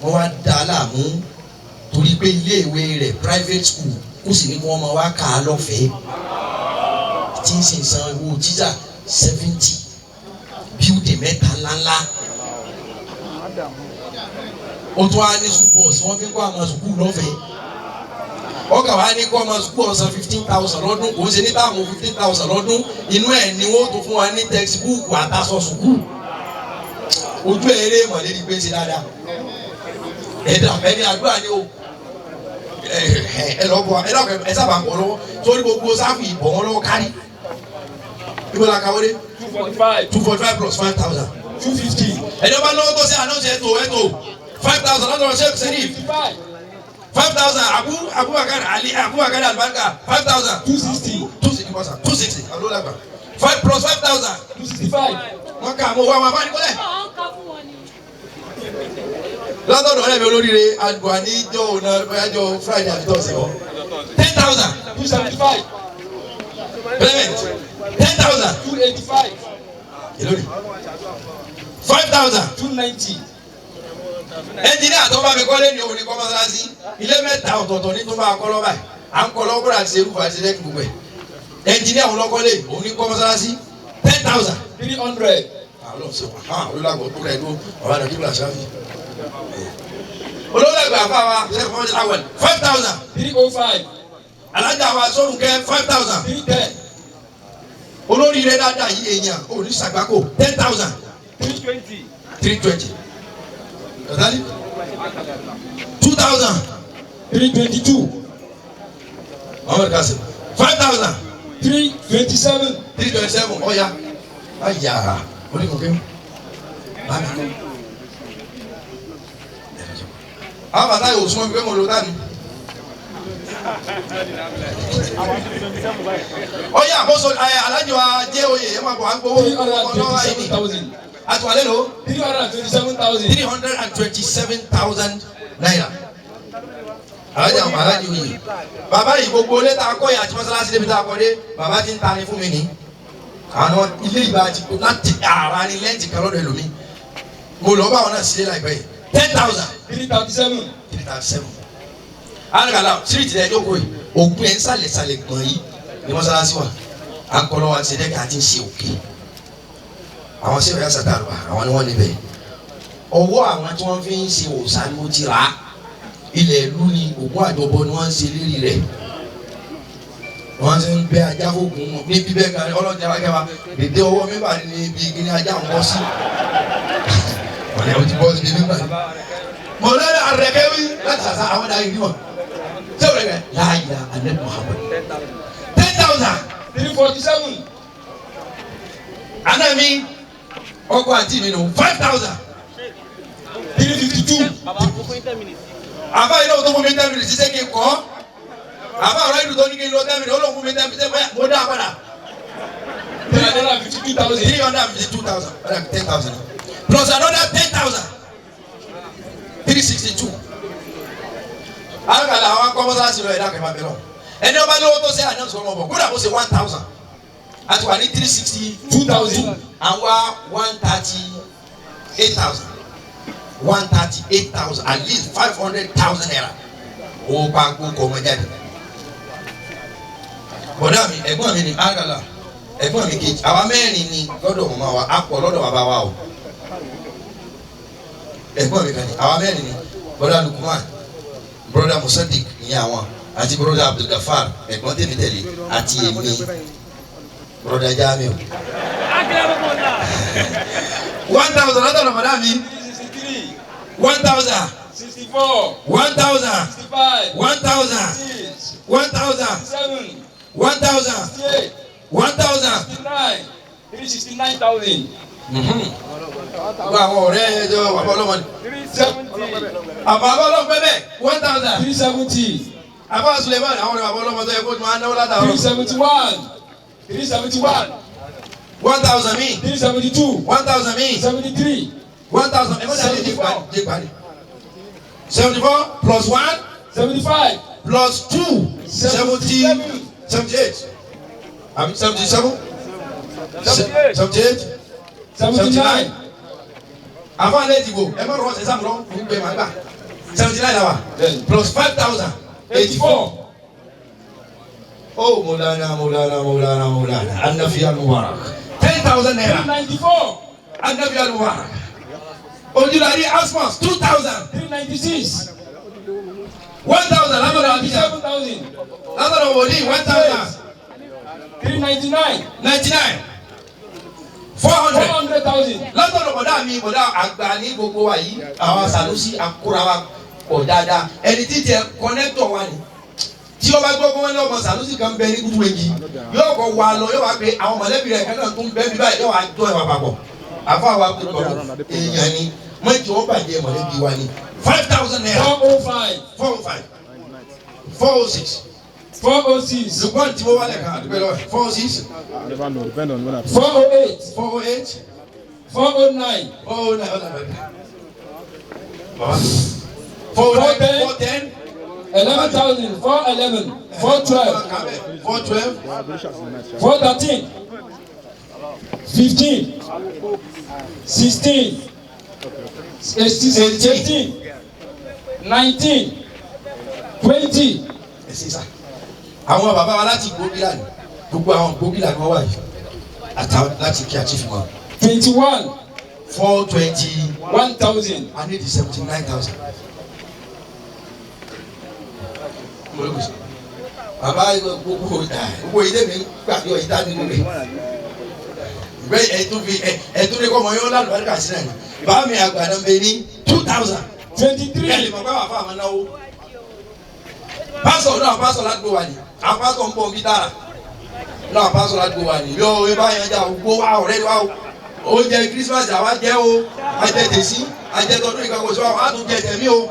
Wọ́n wá dá a láàmú torí pé ilé ìwé rẹ̀ private school, ó sì ní kí wọ́n máa wá kà á lọ́fẹ̀ẹ́, tí ń sì ń san owó tíjà 70, building mẹ́ta ńláńlá. Ó tún wá ní school bus wọ́n fi ń kọ́ àwọn sukùl lọ́fẹ̀ẹ́. Ọkà wa ní kọ́ ọmọ sukùl ọ̀sán 15,000 lọ́dún, kò ń ṣe ní táàmù 15,000 lọ́dún, inú ẹ̀ ni wọ́n tún fún wa ní textbook àtàṣọ sukùl. Ojú ẹ̀ eré mọ̀lẹ́ni pé ṣe dáadáa ẹ̀dá ẹni àdúrà ni o. Ẹ lọ bọ ẹ lọ ẹ sábà ń bọ̀ lọ́wọ́ torí gbogbo sáfù ìbọ̀ wọn lọ́wọ́ kárí. Ibo la kàwé dé? 245. 245 plus 5,000. 250. Ẹni ọba lọ́wọ́ tó ṣe ànáṣe ẹ̀tọ́ ẹ̀tọ́ 5,000 lọ́dọ̀ Sheikh Serif. 5,000 Abubakar Ali Abubakar Albarka 5,000. 260. 260 kọ́sà 260 alólàgbà 5 plus 5,000. 265. Wọ́n kà mọ́ wọ́n wọ́n kọ́lẹ̀. Látọ̀dọ̀ ọ̀rẹ́ mi olóríire àgbà ní jọ ọ̀nà bóyá Friday àti Thursday ọ̀ 10,000. 275. Clement 10,000. 285. Èló ni? 5,000. 290. Ẹnjìníà tó bá mi kọ́lé ní òun ní kọ́ mọ́sálásí ilé mẹ́ta ọ̀tọ̀ọ̀tọ̀ ní tó bá kọ́ lọ́ba yìí à ń kọ́ lọ́wọ́ kóra àti serúfù àti sẹ́dẹ́kì gbogbo ẹ̀. Ẹnjìníà òun lọ́kọ́lé òun ní kọ́ mọ́sálásí 10,000. 300. Àwọn ọ̀sẹ̀ wà hàn olólàgbọ̀ tó rẹ̀ dúró bàbá nàìjíríà kíbla sáfì. Olólàgbọ̀ àfa wa sẹ́kọ̀ fọ́n àwọn 5,000. 305. Alájà wa sọ́rùnkẹ́ 5,000. 310. Olórí rẹ̀ dáadáa yìí èèyàn òní sàgbákò 10,000. 320. 320. Tọ́tàlí 2,000. 322. Muhammad Kasim 5,000. 327. 327 ọ̀ya ọ̀ya oníkọ̀kẹ́ bàbá kọ́. Àwọn bàtà yóò súnmọ́ mi pé mo lò dání. Ọ̀ya àkóso alájọ ajé oyè ẹ̀ máa bọ̀ à ń gbowó ọlọ́wà yìí ni. 327,000. Àtùwálé lò 327,000. 327,000 naira. Alájà alájọ oyè. Bàbá yìí gbogbo ilé tá a kọ́ yìí àti mọ́sálásí débi tá a kọ́ dé bàbá ti ń ta ni fún mi ní. Àwọn ilé ìbá ti kó láti ara ni lẹ́ǹtì kan lọ́dọ̀ ẹlòmíì. Mo lọ bá àwọn náà sílé láìpẹ́ yìí. 10,000. 337. 337. Alùpàlà síríìtì rẹ̀ jókòó yìí. Ògùn ẹ̀ ń sàlẹ̀ sàlẹ̀ gbọ̀n yìí ní mọ́sálásí wa. À ń kọ́ lọ́wọ́ àti ṣẹ̀dẹ́kẹ̀ àti ń ṣe òkè. Àwọn sẹ́wọ̀n yà sàtàrù wa, àwọn ni wọ́n níbẹ̀. Ọwọ́ àwọn tí wọ́n fi ń ṣe òòṣà ni mo ti rà á. Ilẹ̀ ìlú ni ògùn àjọbọ ni wọ́n ń ṣe lérí rẹ̀. Wọ́n ṣe ń bẹ ajá fóògùn wọn ní bíbẹ́ kan ọlọ́jà wa kẹwàá dèdè ọwọ́ mi bà ní ibi igi ní ajá ń bọ́ sí. Ọ̀lẹ́ o ti bọ́ sí ibi bíbá. Mọ̀lẹ́rẹ́ àrẹ̀kẹ́wí láti sàṣà àwọn ẹ̀dá yìí wọn. Ṣé o rẹ̀ kẹ́? Láàyè Alẹ́ Muhammad. 10,000. 347. Àná mi ọkọ àǹtí mi nù 5,000. 352. Àbá yìí lóhùn tó fún mi 10 minutes ṣiṣẹ́ kí n kọ́. Àbá ọ̀rọ̀ ìlú tó ní kí n lọ 10 minutes ó lóhùn fún mi 10 minutes mo dá a padà. 352,000. 352,000 10,000 plus another 10,000 362. Alukala àwọn akọ́mọ́sá lọ ẹ̀dá kẹfà bẹ̀rẹ̀ ẹni ọba lówó tó ṣe àná sọ̀rọ̀ ọ̀bọ̀ kódà kó ṣe 1,000 àti wà ní 362,000 àwa 138,000 138,000 at least 500,000 naira owó pa kó kọ́ ọmọ jáde. Bọ̀dá mi ẹ̀gbọ́n mi ni alukala ẹ̀gbọ́n mi kejì àwa mẹ́rin ni lọ́dọ̀ màmá wa a pọ̀ lọ́dọ̀ bàbá wa o. Ẹ̀gbọ́n mi kan ní àwa mẹ́rin ni bọ́dà Lukman bọ́dà Musadik ní àwọn àti bọ́dà Abdulgafar ẹ̀gbọ́n tèmi tẹ̀lé àti èmi bọ́dà Jamiu. 1,000 látọ̀dọ̀ bọ́dà mi 363. 1,000 64. 1,000 65. 1,000 6. 1,000 7. 1,000 68. 1,000. 69. 369,000. Gbogbo àwọn ọ̀rẹ́ ẹjọ́ bàbá ọlọ́mọ ni. 370. Àbá ọlọ́mọ pẹ́ bẹ́ẹ̀ 1,000. 370. Àbá Suleiman àwọn ọ̀rẹ́ bàbá ọlọ́mọ tó yẹ kó tún máa náwó látàárọ̀. 371. 371. 1,000 mi. 372. 1,000 mi. 73. 1,000 ẹ mọ̀tà lè dé parí. 74 plus 1 75. plus 2 70 78 àbí 77 78 79. Àfọ̀n alẹ́ ìdìbò ẹ má rọ̀ ṣe sáà lọ fún gbé màá gbà 79 la wa plus 5,000 84. Oh Mawlana Mawlana Mawlana Mawlana Annabi al-Mubarak 10,000 naira 394. Annabi al-Mubarak Ojúlárí Asmus 2,000 396. 1,000 látọ̀dọ̀ Abidjan 7,000. látọ̀dọ̀ wòlíì 1,000 399. 99 400 400,000. látọ̀dọ̀ bọ̀dá mi bọ̀dá àgbà ní gbogbo wa yìí àwọn Sanusi akóra wa pọ̀ dáadáa ẹni tí tiẹ̀ kọ́nẹ́tọ̀ wa ni tí ó bá gbọ́ pé wọ́n ní ọmọ Sanusi kan bẹ ní kutu èjì yóò kọ́ wa lọ yóò wá pé àwọn mọ̀lẹ́bí rẹ̀ kan náà tún bẹ́ bí báyìí yóò wá jọ ìwà papọ̀ àfọ àwa pé pọ̀lú èèyàn ni mọ̀jọ́ ó bàjẹ́ mọ̀lẹ́bí wa ni 5,000 naira 405. 405 406 406. Lukman tí mo wálẹ̀ kan àdúgbò lọ́wọ́ 406 408. 408 409. 409 409 410 11,000. 411. 412. 412 413. 15. 16. 18, 19, 20. Ẹ ṣe sá. Àwọn bàbá wa láti Gbógìlà ni gbogbo àwọn Gbógìlà ni wọ́n wà yìí àtàwọn láti kí àti fìmọ̀. 21, 420. 1,000. I need 79,000. Bàbá gbogbo gbogbo ilé mi gbàgbé ọ̀yìn dání lórí. Ìgbẹ́ ẹ̀tún fi ẹ̀tún ní kọ́ ọmọ yóò lálùbá ní kàṣí náà ni. Bàbá mi àgbà náà bẹ ní 2,000. 23. Ẹ lè mọ̀ pé bàbá àwọn náwó. Pásọ̀ náà pásọ̀ ládùúgbò wa ni. Àwọn pásọ̀ ń bọ̀ ń bí dára. Náà pásọ̀ ládùúgbò wa ni. Yóò ẹ bá yẹn jà gbogbo wa ọ̀rẹ́ wa o. Oúnjẹ Christmas àwa jẹ́ o. Ajẹ tèsí, ajẹ tọdún ìkàkọ̀sọ́, a tún jẹ tẹ̀mí o.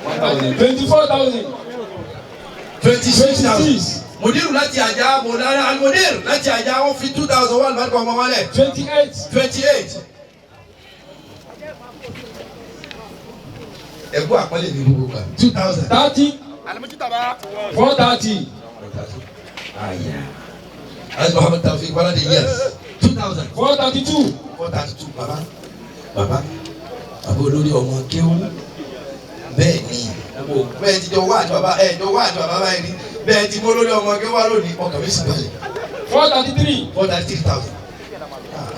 24,000. 26,000. 26. Mùdírù láti àjà Mọ̀lára Almudir láti àjà wọ́n fi 2,000 wà lùbáríkà ọmọ wọn lẹ̀. 28. 28. Ẹ̀kú àpọ́nlé ní gbogbo kan. 2,000. 30. 430. Alhaji Muhammad Taofik Balade yes. 2,000. 432. 432 baba baba baba olórí ọmọ kéwú bẹ́ẹ̀ ni bẹ́ẹ̀ ti jọ wá àti bàbá ẹ̀ jọ wá àti bàbá báyìí ni bẹ́ẹ̀ ti mú olórí ọmọ kéwú wá lónìí ọkàn mi sì balẹ̀. 433. 433,000.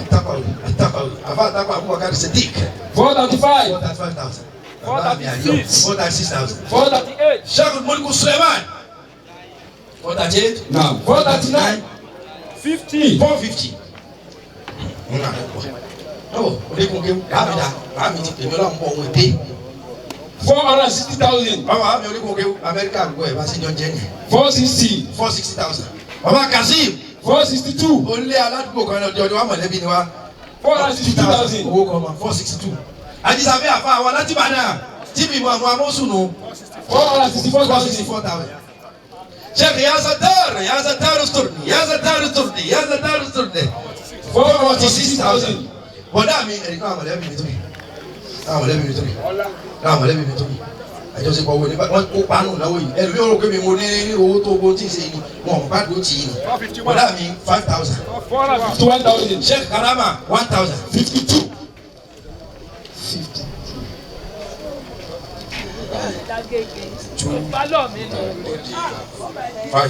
Atapawi Atapawi Afa Atapa Abubakar Sadiq. 435. 435,000. Bàbá mi àyọ̀ 436,000. 438. Sheikh Mulku Suleiman. 438. Now 439. 50. 450. Ọ̀ onígun kéwú bàbá mi dà bàbá mi ti pèmí ọlọ́run bọ̀ òun dé. 460,000. Bàbá mi onígun kéwú Amẹ́ríkà gbogbo ẹ̀ bá sí jọ jẹ́ ni. 460. 460,000. Bàbá Kazeem 462. onílé aládùúgbò kan lọ́jọ́ ni wàá mọ̀lẹ́bí ni wá. 462,000. Owó kan ma 462. Ajísàfẹ́ àfa àwọn láti Ìbàdàn tí mi mọ àwọn amósùnù 464,000. 464,000. Sheikh Yasatar Yasatar Sturni Yasatar Sturni Yasatar Sturni 446,000. Bọ̀dá mi ẹ̀rí kan àwọn mọ̀lẹ́bí mi tóbi. Àwọn mọ̀lẹ́bí mi tóbi. Àwọn mọ̀lẹ́bí mi tóbi. Àjọṣepọ̀ wo ni wọ́n kó panu náwó yìí. Ẹ̀rù mi ò rò pé mi mo ní owó tó owó tí ì ṣe ni wọn ò bá dùn tì í ni. Bọ̀dá mi 5,000. 451,000. Sheikh Karama 1,000. 52. 2 5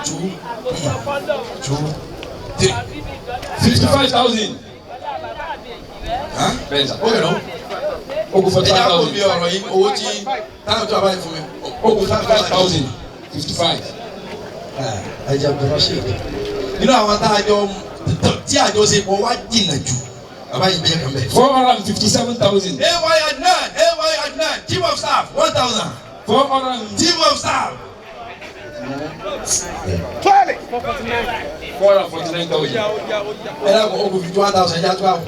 2 2 3. 55,000. Ó yẹ lọ. Ogun Ẹ jẹ́ àpò bí 45,000. ọ̀rọ̀ yìí owó tí táwọn tó a bá yẹ fún mi. Ogun 55,000. 55. Ẹ jẹ́ Abdulrasheed. Nínú àwọn tá a jọ tí àjọṣepọ̀ wá jìnnà jù bàbá yìí bẹ́ẹ̀ kan bẹ́ẹ̀. 457,000. AY Adnan AY Adnan chief of staff 1,000 400. chief of staff. 449,000. Ẹ dàgbọ́ ogun 51,000 ẹja tó àwọn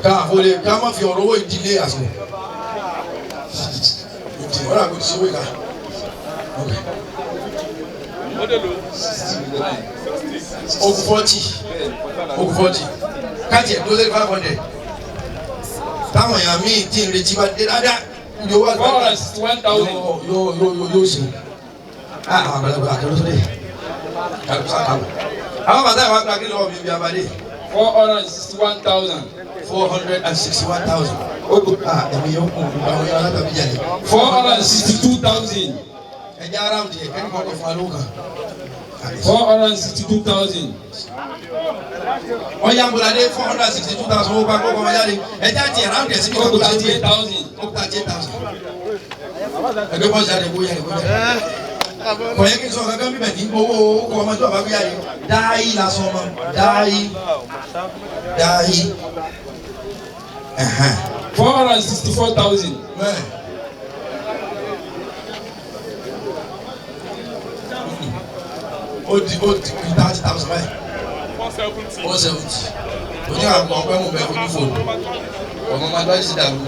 ká àfọlẹ́ ká má fi ọ̀rọ̀ owó ìdílé àsìkò. Ọ̀rọ̀ àgbo ti ṣe owó ìka. Ogun 40 ogun 40 káàtì ẹ̀ dóṣe 500 táwọn èèyàn míì tí ń retí bá dé dáadáa ní owó àgbà 461,000. yóò yóò yóò yóò ṣe àwọn àgbàlagbà àkàrà tó dé kàlùkù sàkàlù àwọn bàtà àwọn àgbà kí lọ́wọ́ mi bí abadé 461,000. 461,000 ẹ̀mí yóò kún un àwọn yàrá tàbí jáde 462,000. ẹ̀jẹ̀ ara òdì ẹ̀kẹ́ ní kọ́kọ́ fún alóhùn kan 462,000. ọ̀yà àbúradé 462,000 owó pa kọ́kọ́ wọn jáde ẹ̀jẹ̀ àti ẹ̀rá òdì ẹ̀sìn kọ́kọ́ 38,000. 38,000 ẹgbẹ́ bọ́ọ̀sì jáde kó yára kó yára kò yẹ kí n sọ kankan bíbẹ̀ ní owó owó ọmọ tí bàbá gbé jáde dáì lásán ọmọ dáì dáì ẹ̀hẹ́n 464,000. bẹ́ẹ̀. Ó di 30,000 báyìí 470 oní àgọ́ ọpẹ́ mú bẹ́ẹ̀ fojú fòlù ọmọ máa dọ́ ẹ̀sìn dàrú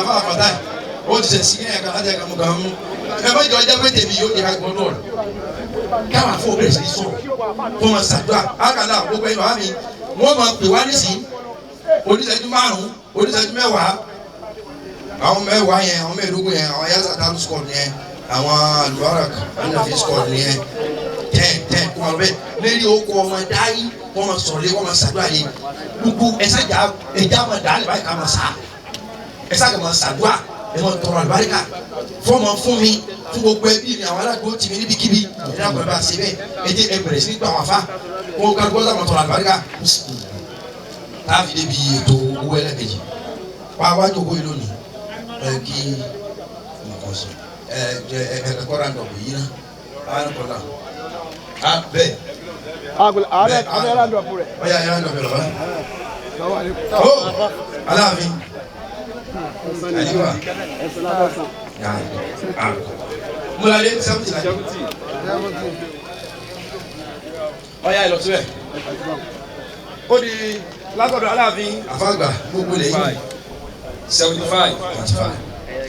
fún àfàtà ó ti sẹ̀ sí ẹ̀ka láti ẹ̀ka mú gan mú ẹ bá jọ ọjà pé tèmi yóò di àgbọ̀n náà káwọn afọ bẹ̀rẹ̀ sí sọ̀rọ̀ kó máa ṣàdúrà àkàlà gbogbo ẹ̀ bàbá mi wọ́n máa pè wá nísìnyí oníṣẹ́jú 5 oníṣẹ́jú 10 àwọn 10 yẹn àwọn 15 yẹn àwọn yasa talu squad yẹn àwọn alubarak anafi squad yẹn 10 10 kó máa máa lọ bẹ́ẹ̀ lérí oko ọmọ dáyé wọ́n máa sọ̀rọ̀ lé wọ́n máa ṣàdúrà lé gbogbo ẹ̀sàjà ẹ̀já máa dà á lè báyìí ká máa sà ẹ̀sàjà máa ṣàdúrà ẹ̀ máa tọrọ àlùbáríkà fọmọ fún mi fún gbogbo ẹbí mi àwọn aládùúgbò tì mí níbikíbi ẹ̀dá kan bá ṣe bẹ́ẹ̀ ẹ jẹ́ ẹ bẹ̀rẹ̀ sí ní gbà wọn fa wọn ká gbọ́dọ̀ máa tọrọ àlùbáríkà táàfin débi ètò owó ẹlẹ́kejì wá wá jókòó yìí lónìí ẹ kí nǹkan sọ ẹ ẹ ẹ kọ́ra ń dọ̀bù yìí náà á ń kọ́ra á bẹ́ẹ̀ bẹ́ẹ̀ ọ̀yà ẹ̀ ń dọ̀bù lọ́wọ́ ó aláàfin àyíwá múlálé 70 la Ọ̀yá ẹ lọ síbẹ̀. Ó di látọ̀dọ̀ Aláàfin. Àfàgbà gbogbo lè yí 75. 45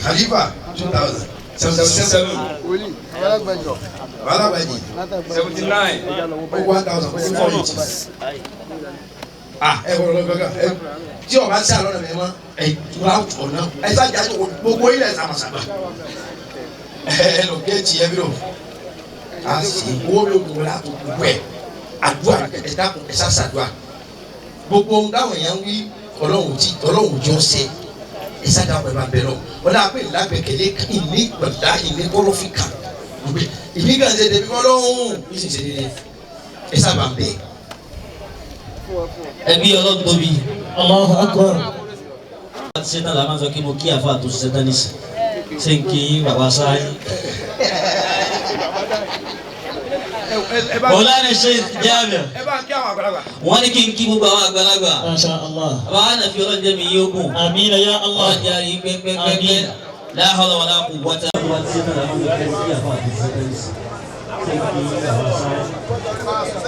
Khalifa 2000 77 Balabaji 79. 1480. Ah ẹ wọ́n lọ gbọ́dọ̀ ẹ tí o bá ń sá lọ́nà mi mọ́ ẹ tura ọ̀nà ẹ sájà gbogbo ilẹ̀ sàmàsàmà ẹ lọ géètì ẹ bí lọ a sì owó mi ò gbogbo la tó gbogbo ẹ àdúrà ẹ dákun ẹ sàṣàdúrà gbogbo ohun táwọn èèyàn ń wí ọlọ́run tí ọlọ́run jọ ṣe ẹ sájà ẹ bá bẹ lọ wọn náà pè lágbẹ̀kẹ̀lé ìní gbọ̀dá ìní kọ́lọ́fì kan ìní kan ṣe débi ọlọ́run ní sì ṣe dédé ẹ sábà ń bẹ. Ẹbí Ọlọ́run tóbi. Allahu akbar. Láti ṣe tán la máa ń sọ kí mo kí àfa tó ṣiṣẹ́ tán nísì. Ṣé n kí yín bàbá sáyé? Mọ̀lánà Sheikh Jabir. Ẹ bá ń kí àwọn àgbàlagbà. Wọ́n ní kí n kí gbogbo àwọn àgbàlagbà. Masha Allah. Bàbá Hànàfí Ọlọ́run jẹ́ mi yóò gùn. Àmín ya Allah. Ọlọ́run jẹ́ àrí pẹ́pẹ́pẹ́pẹ́. La hawla wala quwwata. Láti ṣe tán la máa ń sọ kí n kí àfa tó ṣiṣẹ́ tán nísì. Ṣé n kí yín bàbá sáyé?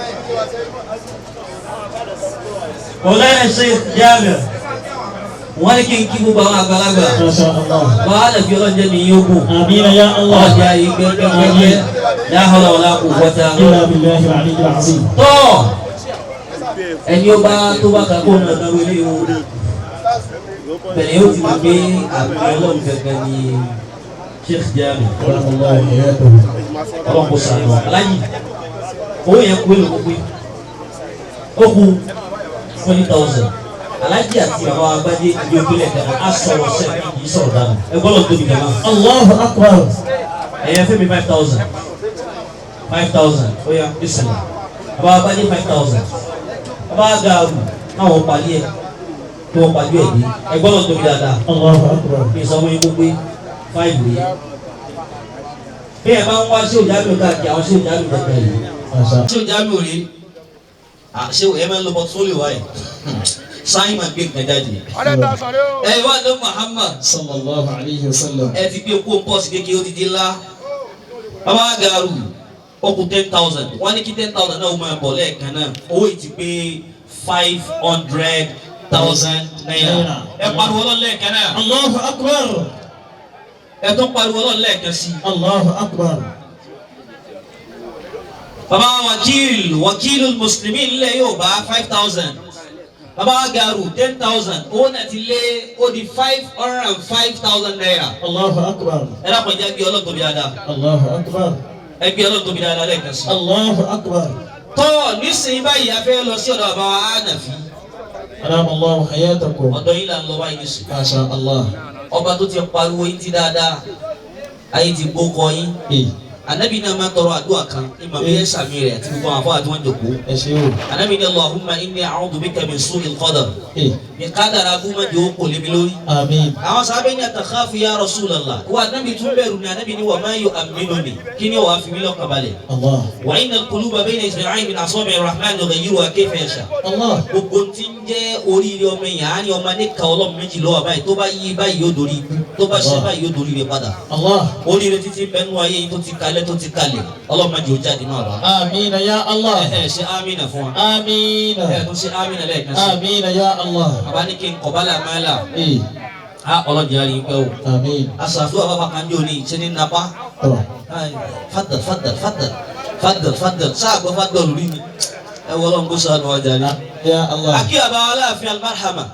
Mọ̀lánà Sheikh Jabir. Wọ́n ní kí n kí gbogbo àwọn àgbàlagbà. Masha Allah. Bàbá Hànàfí Ọlọ́run jẹ́ mi yóò gùn. Àmín ya Allah. Ọlọ́run jẹ́ àrí pẹ́pẹ́pẹ́pẹ́. La hawla wala quwwata. Illa billahi al-aliyyil azim. Tọ́ ẹni ó bá tó bá ka kó náà náwó ilé o bẹ̀rẹ̀ yóò ti mọ̀ pé àmì Ọlọ́run gangan ni Sheikh Jamiu Ọlọ́run kò sànù aláyì owó yẹn kú èlò gbogbo ó kú 20,000 alájì àti bàbá agbájé ìdí ògbélé kan á sọ̀rọ̀ sẹ́ẹ̀ kì í sọ̀rọ̀ dànù ẹ gbọ́dọ̀ tóbi jàmá. Allahu akbar. Ẹ̀yẹ fẹ́ mi 5,000 5,000 ó yá bísílẹ̀ bàbá agbájé 5,000 bàbá gàrú káwọn pàdé ẹ̀ kí wọ́n pàdé ẹ̀ dé ẹ gbọ́dọ̀ tóbi dáadáa. Allahu akbar. Mi sọ fún yín gbogbo 5 rèé bí ẹ bá ń wá sí òjá mi káàkiri àwọn sí òjá mi kankan yìí sí òjá mi ò rí ṣé ẹ máa ń lo portfolio wa yìí sáyìn máa gbé nǹkan jáde. Ẹ wá ló Muhammad Sallallahu alayhi wa sallam. ẹ ti gbé kó pọ́ọ̀sì kékeré ó ti di ńlá bàbá gàrú ó kù 10,000 wọ́n ní kí 10,000 náà ó máa bọ̀ lẹ́ẹ̀kan náà owó yìí ti pé 500,000 naira ẹ pariwo Ọlọ́run lẹ́ẹ̀kan náà. Allahu akbar. Ẹ tún pariwo Ọlọ́run lẹ́ẹ̀kan sí i. Allahu akbar. Bàbá wakil wakilul muslimin ilẹ̀ yóò bá 5,000 bàbá gàrú 10,000 owó náà ti lé ó di 505,000 naira. Allahu akbar. Ẹ dákun jẹ́ gbé Ọlọ́run tóbi dáadáa. Allahu akbar. Ẹ gbé Ọlọ́run tóbi dáadáa lẹ́ẹ̀kan sí i. Allahu akbar. Tọ́ nísìnyí báyìí a fẹ́ lọ sí ọ̀dọ̀ bàbá wa Hànàfí. Alam Allahu hayatakum. Ọ̀dọ̀ yìí là ń lọ báyìí nísìnyí. Masha Allah. Ọba tó ti pariwo yín ti dáadáa ayé ti gbó kọ yín. Anabi náà máa tọrọ àdúrà kan ìmọ̀ bí ẹ sàmì rẹ̀ àti gbogbo àwọn afọ àti wọn jòkó. Ẹ ṣé o. Anabi ní Allahumma inni a'udhu bika min su'il qadar. Ní kádàrá fún mọ́jọ́ ó kò lébi lórí. Àmín. Àwọn sábẹ́ ní atakhafu ya Rasulallah. Wa anabi tún bẹ̀rù ní anabi ní wa ma yu'amminuni. Kí ni wàá fi mí lọ́kàn balẹ̀? Allah. Wa inna al-quluba bayna isbi'ayni min asabi'i ar-rahman yughayyiruha kayfa yasha. Allah. Gbogbo tí ń jẹ́ oríire ọmọ èèyàn á ní ọmọ níka Ọlọ́run méjì lọ́wọ́ báyìí tó bá yí báyìí yóò dorí ikú tó bá ṣe báyìí yóò dorí rẹ̀ padà. Allah. Oríire títí bẹnu ayé yìí tó ti kalẹ̀ tó ti kalẹ̀ Ọlọ́run má jẹ́ ó jáde náà bá. Àmín ya Allah. Ẹ ṣe amínà fún wa. Àmín. Ẹ tún ṣe amínà lẹ́ẹ̀kan sí. Àmín ya Allah. Bàbá ní kí n kọ̀bálà máa là. A Ọlọ́run jẹ́ àrí pẹ́ o. Àmín. Aṣàfihàn bàbá kan jò ní ṣe ní napa. Fadal fadal fadal fadal fadal sáà gbọ́ fadal rí mi. Ẹ wọ Ọlọ́run kó ṣàánú ọjà ni. Ya Allah. Akí àbá Aláàfin almarhama.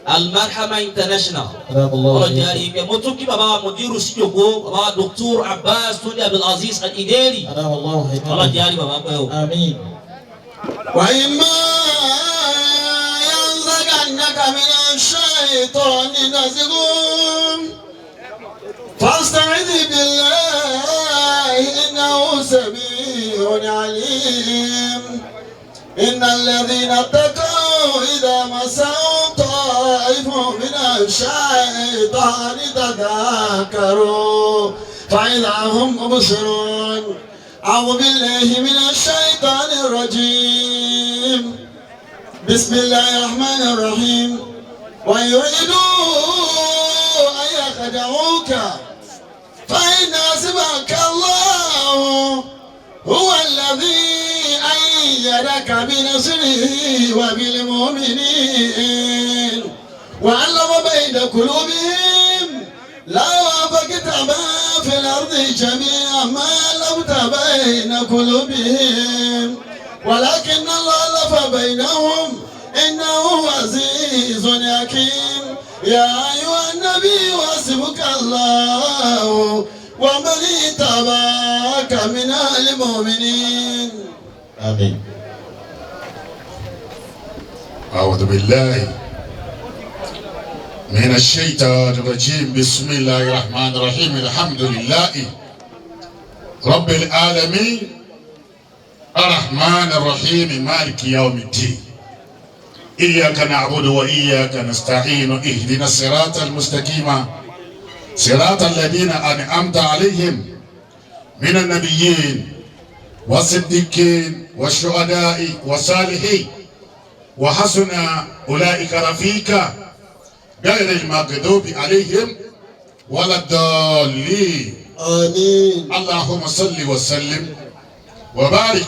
Almarhama International. Ọlọ́jà rí i mo tún kí bàbá wa Mudiru Síjòkó, bàbá wa Dr. Abbas Tunde Abdulaziz Al-Ideri. Ọlọ́jà rí bàbá pẹ́ o. Àmín. وإما ينزغنك من الشيطان نزغ فاستعذ بالله إنه سميع عليم إن الذين اتقوا إذا مسهم طائف من الشيطان تذاكروا فإذا هم مبصرون أعوذ بالله من الشيطان الرجيم بسم الله الرحمن الرحيم ويريدوا أن يخدعوك فإن حسبك الله هو الذي أيدك بنصره وبالمؤمنين وألف بين قلوبهم لو أنفقت ما في الأرض جميعا ما ألفت بين قلوبهم ولكن الله ألف بينهم إنه عزيز حكيم يا أيها النبي حسبك الله ومن اتبعك من المؤمنين. Àmín. أعوذ بالله من الشيطان الرجيم بسم الله الرحمن الرحيم الحمد لله رب العالمين الرحمن الرحيم مالك يوم الدين إياك نعبد وإياك نستعين اهدنا الصراط المستقيم صراط الذين أنعمت عليهم من النبيين والصديقين والشهداء والصالحين وحسن أولئك رفيقا غير المغضوب عليهم ولا الضالين. آمين. اللهم صل وسلم وبارك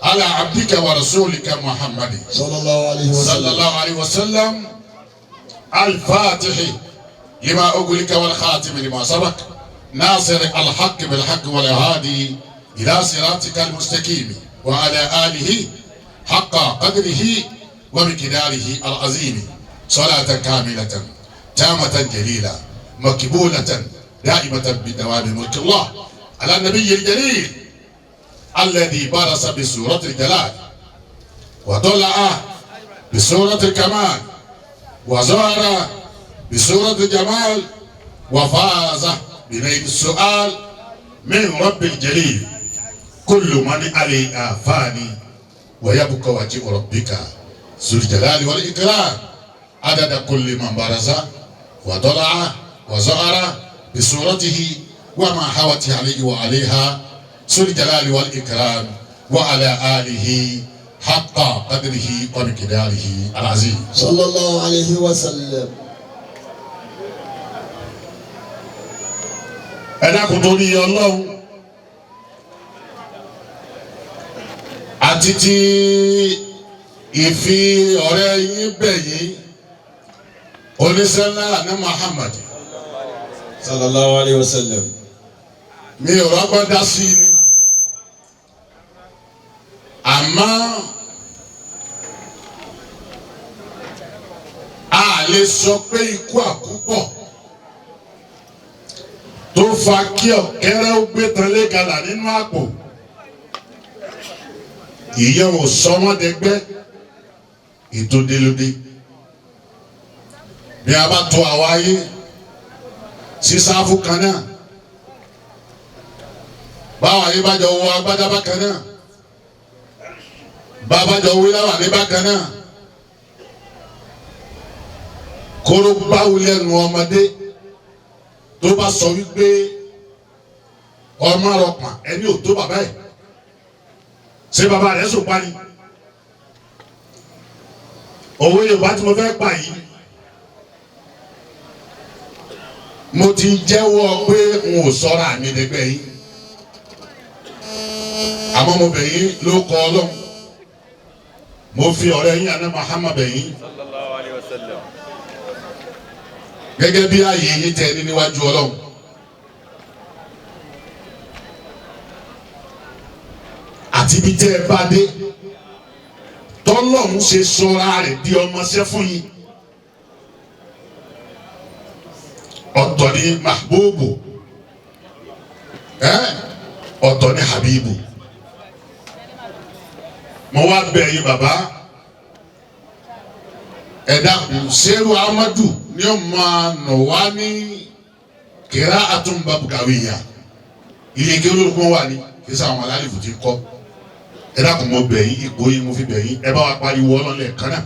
على عبدك ورسولك محمد صلى الله عليه وسلم صلى الله عليه وسلم الفاتح لما أغلق والخاتم لما سبق ناصر الحق بالحق والهادي إلى صراطك المستقيم وعلى آله حق قدره ومقداره العظيم صلاة كاملة تامة جليلة مقبولة دائمة بدوام ملك الله على النبي الجليل الذي برز بصورة الجلال وطلع بصورة الكمال وظهر بصورة الجمال وفاز بنيل السؤال من رب الجليل كل من عليه فاني ويبقى وجه ربك ذو الجلال والإكرام عدد كل من برز وطلع وظهر بصورته وما حوت عليه وعليها ذو الجلال والإكرام وعلى آله حق قدره ومقداره العظيم. صلى الله عليه وسلم. Ẹ dákun torí Ọlọ́run àti ti ìfi ọ̀rẹ́ yín bẹ̀ yín oníṣẹ́ ńlá ní Muhammad Sallallahu alayhi wa sallam. Mi ò rọ́gbọ́n dá sí i ni àmọ́ a lè sọ pé ikú àkúpọ̀ tó fa kí ọ̀kẹ́rẹ́ ó gbé tan lẹ́gàlà nínú àpò ìyẹn ò sọ wọ́n dẹgbẹ́ ìtòdélódé bí a bá tó àwa ayé sí sáfù kan náà báwa yìí bá jọ wọ agbádá bákan náà bàbá jọ wí láwà ní bákan náà kóró báwo lẹ́nu ọmọdé tó bá sọ wípé ọmọ rọpà ẹni ò tó bàbá ẹ̀ ṣé bàbá rẹ̀ sùn parí òwe Yorùbá tí mo fẹ́ pa yìí mo ti jẹ́wọ́ pé n ò sọ́ra mi dẹgbẹ́ yìí àmọ́ mo bẹ̀ yín ló kọ Ọlọ́run mo fi ọ̀rẹ́ yín àná Muhammad bẹ̀ yín gẹ́gẹ́ bí ààyè yín tẹ ní níwájú Ọlọ́run. Àti ibi tẹ́ ẹ bá dé tọ́lọ́run ṣe sọra rẹ̀ di ọmọọṣẹ́ fún yín. Ọ̀tọ̀ ni mahbubu, ọ̀tọ̀ ni habibu. Mo wá bẹ̀ yín bàbá, ẹ dákun, Seru Amadu ni ó máa nà wá ní kìrá àtúnbàbùkàwìyà ilé ike olórúkọ wà ní kí sáwọn alálìfù ti kọ́. Ẹ dákun, mo bẹ̀ yín, ipò yín mo fi bẹ̀ yín, ẹ bá wa pariwo ọlọ́lẹ̀ kan náà.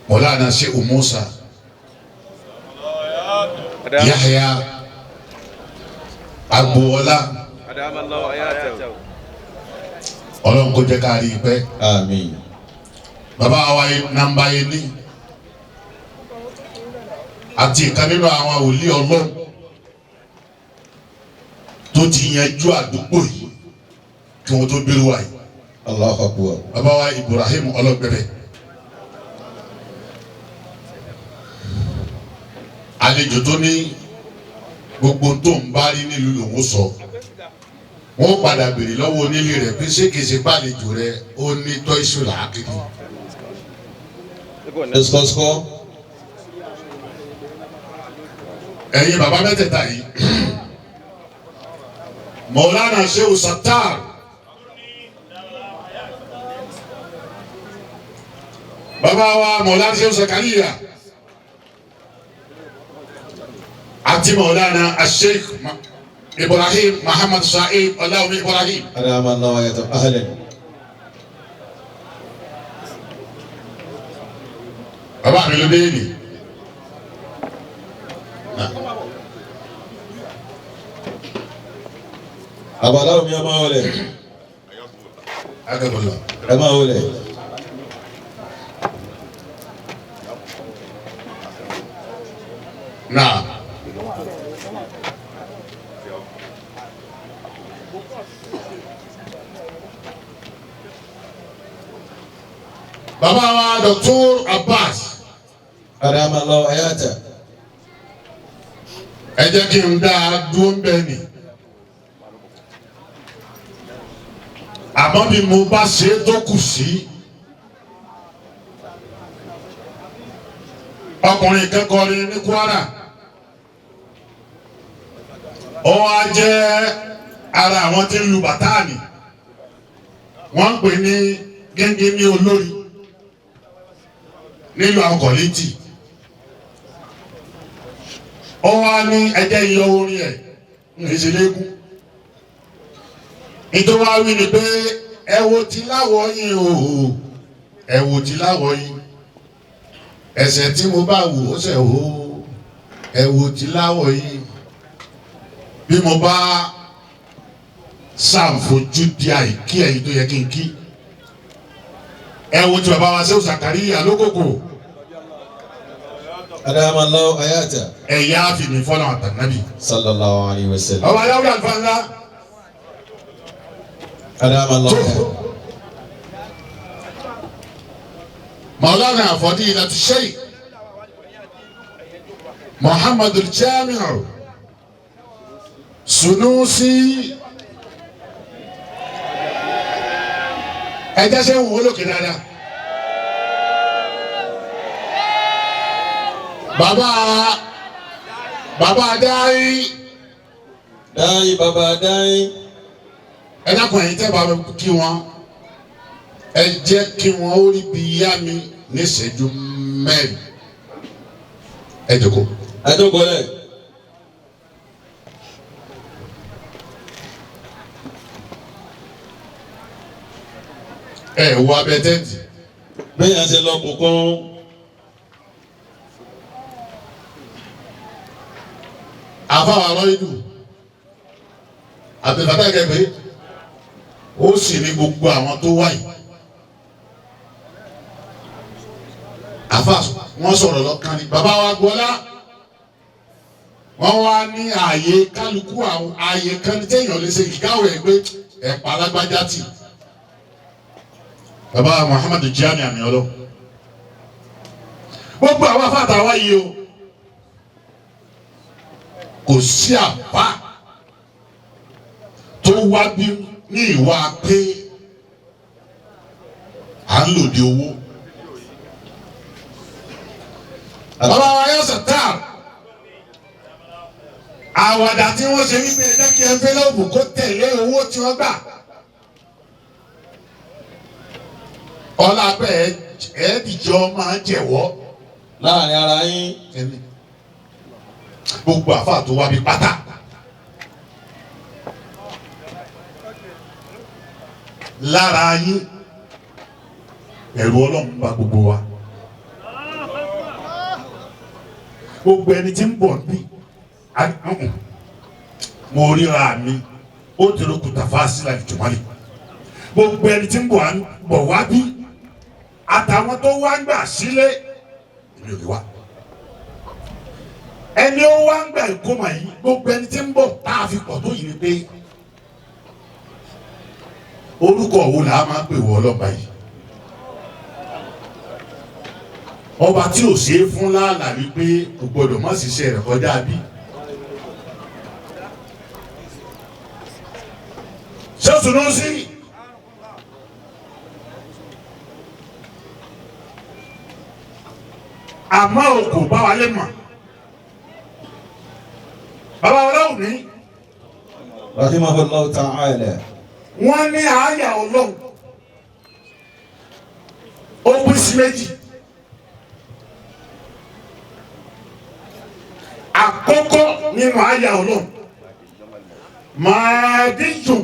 Mọ̀lánà Sheikh Musa Yahya Agboola, Ọlọ́run kó jẹ́ ká rí i pẹ́. Àmín. Bàbá wa nàmbá yẹn ní àti ìkan nínú àwọn wòlíì Ọlọ́run tó ti yanjú àdúgbò yìí kí wọ́n tó bẹ̀rù wa yìí. Allahu Akbar. Bàbá wa Ibrahim ọlọ́gbẹ̀rẹ̀. Àlejò tó ní gbogbo tó ń bá rí nílùú lòún sọ, wọ́n padà béèrè lọ́wọ́ onílé rẹ̀ pé ṣé kìí ṣe pàlejò rẹ̀ ó ní tọ́ìsù làákìrì. Ẹsikọ́sikọ́. Ẹ̀yin bàbá mẹ́tẹ̀ẹ̀ta yìí, Mọ̀lánà Shehu Sattar, bàbá wa Mọ̀lánà Shehu Zakariya àti Mọ̀lánà Sheikh Ibrahim Muhammad Sa'id Ọláwùmí Ibrahim. Adama Allah wa yatam ahlan. Bàbá mi ló dé ní. Àbàlá omi ẹ máa wọlé. Akẹ́kọ̀ọ́. Ẹ máa wọlé. Náà. Bàbá wa Dr. Abbas. Adama Allah wa yatam. Ẹ jẹ́ kí n dá a dúró ń bẹ́ẹ̀ ni. Àmọ́ bí mo bá ṣe é tó kù sí. Ọkùnrin kan kọrin ní Kwara. Ó wá jẹ́ ara àwọn tí ń lu bàtáàní. Wọ́n ń pè ní gẹ́gẹ́ ní olórí nílùú akọ̀létì. Ó wá ní ẹjẹ́ iyọ̀ orin ẹ̀ ń ṣe léegun. Nítorí wá wí ni pé ẹ wo ti láwọ̀ yín o, ẹ wo ti láwọ̀ yín, ẹsẹ̀ tí mo bá wò ó ṣẹ̀ o, ẹ wo ti láwọ̀ yín, bí mo bá ṣàǹfojú di àìkí ẹ̀yìn tó yẹ kí n kí, ẹ wo ti bàbá wa Shehu Zakariya lókòkò. Adama Allah wa yatam. Ẹ̀yà àfìmí fọ́nà àtànábì. Sallallahu alayhi wa sallam. Ọba Yahoo àlùfáà ńlá. Adama Allah wa yatam. Maulana Fadilatu Sheikh Muhammadu Jamiu Sunusi, ẹ jẹ́ ṣe ń wò ó lókè dáadáa. Bàbá bàbá Dáí. Dáí bàbá Dáí. Ẹ dákun, ẹ̀yin tẹ́ bá kí wọn, ẹ jẹ́ kí wọn ó rí bí yá mi ní ìṣẹ́jú mẹ́rin. Ẹ jókòó. Ẹ jókòó lẹ̀. Ẹ wọ abẹ tẹ́ǹtì. Bẹ́ẹ̀ yẹn ṣe lọ kókó. Àfáwọn arọ́ ìlú àbẹ̀fàtà kẹfẹ́ ó sì ní gbogbo àwọn tó wáyé. Àfà wọn sọ̀rọ̀ lọ́kàn ní bàbá wa gbọ́lá, wọ́n wá ní ààyè kálukú, àwọn ààyè kan téèyàn lè ṣe ìkáwé ẹ̀ pé ẹ̀pà alágbájá tì. Bàbá Muhammadu Jami àmì ọlọ́, gbogbo àwọn afáàtà wáyé o, kò sí àbá tó wá bí ní ìwà pé à ń lòdì owó. Bàbá wa yóò sọ̀tà. Àwàdà tí wọ́n ṣe wípé ẹ jẹ́ kí ẹnfẹ́lọ́pù kó tẹ̀lé owó tí wọ́n gbà. Ọlá bẹ́ẹ̀ ẹ̀ẹ́dìjọ́ máa ń jẹ̀wọ́ láàrin ara yín. ẹni. Gbogbo àfáà tó wá bí pátá. Lára yín ẹ̀rù Ọlọ́run bá gbogbo wa. Gbogbo ẹni tí ń bọ̀ bí mo ríra mi ó ti ro kùtà fásitì láti jùmọ́lẹ̀. Gbogbo ẹni tí ń bọ̀ wá bí àtàwọn tó wá ń gbà sílé èmi ò lè wá. Ẹni ó wá ń gbà ìkómọ yìí gbogbo ẹni tí ń bọ̀ tá a fi pọ̀ tó yìí ni pé orúkọ wo là á máa pè wọ ọlọ́ba yìí. Ọba tí ò ṣeé fún láàlà wípé kò gbọdọ̀ má ṣiṣẹ́ rẹ̀ kọjá bí. Ṣé Sunusi? Àmọ́ o kò bá wa lé mọ̀. Bàbá wa láwùn ní. Rahimahullahu ta'ala. Wọ́n ní àáyà Ọlọ́run. Ó pín sí méjì. Àkọ́kọ́ nínú àyà Ọlọ́run màdíjùn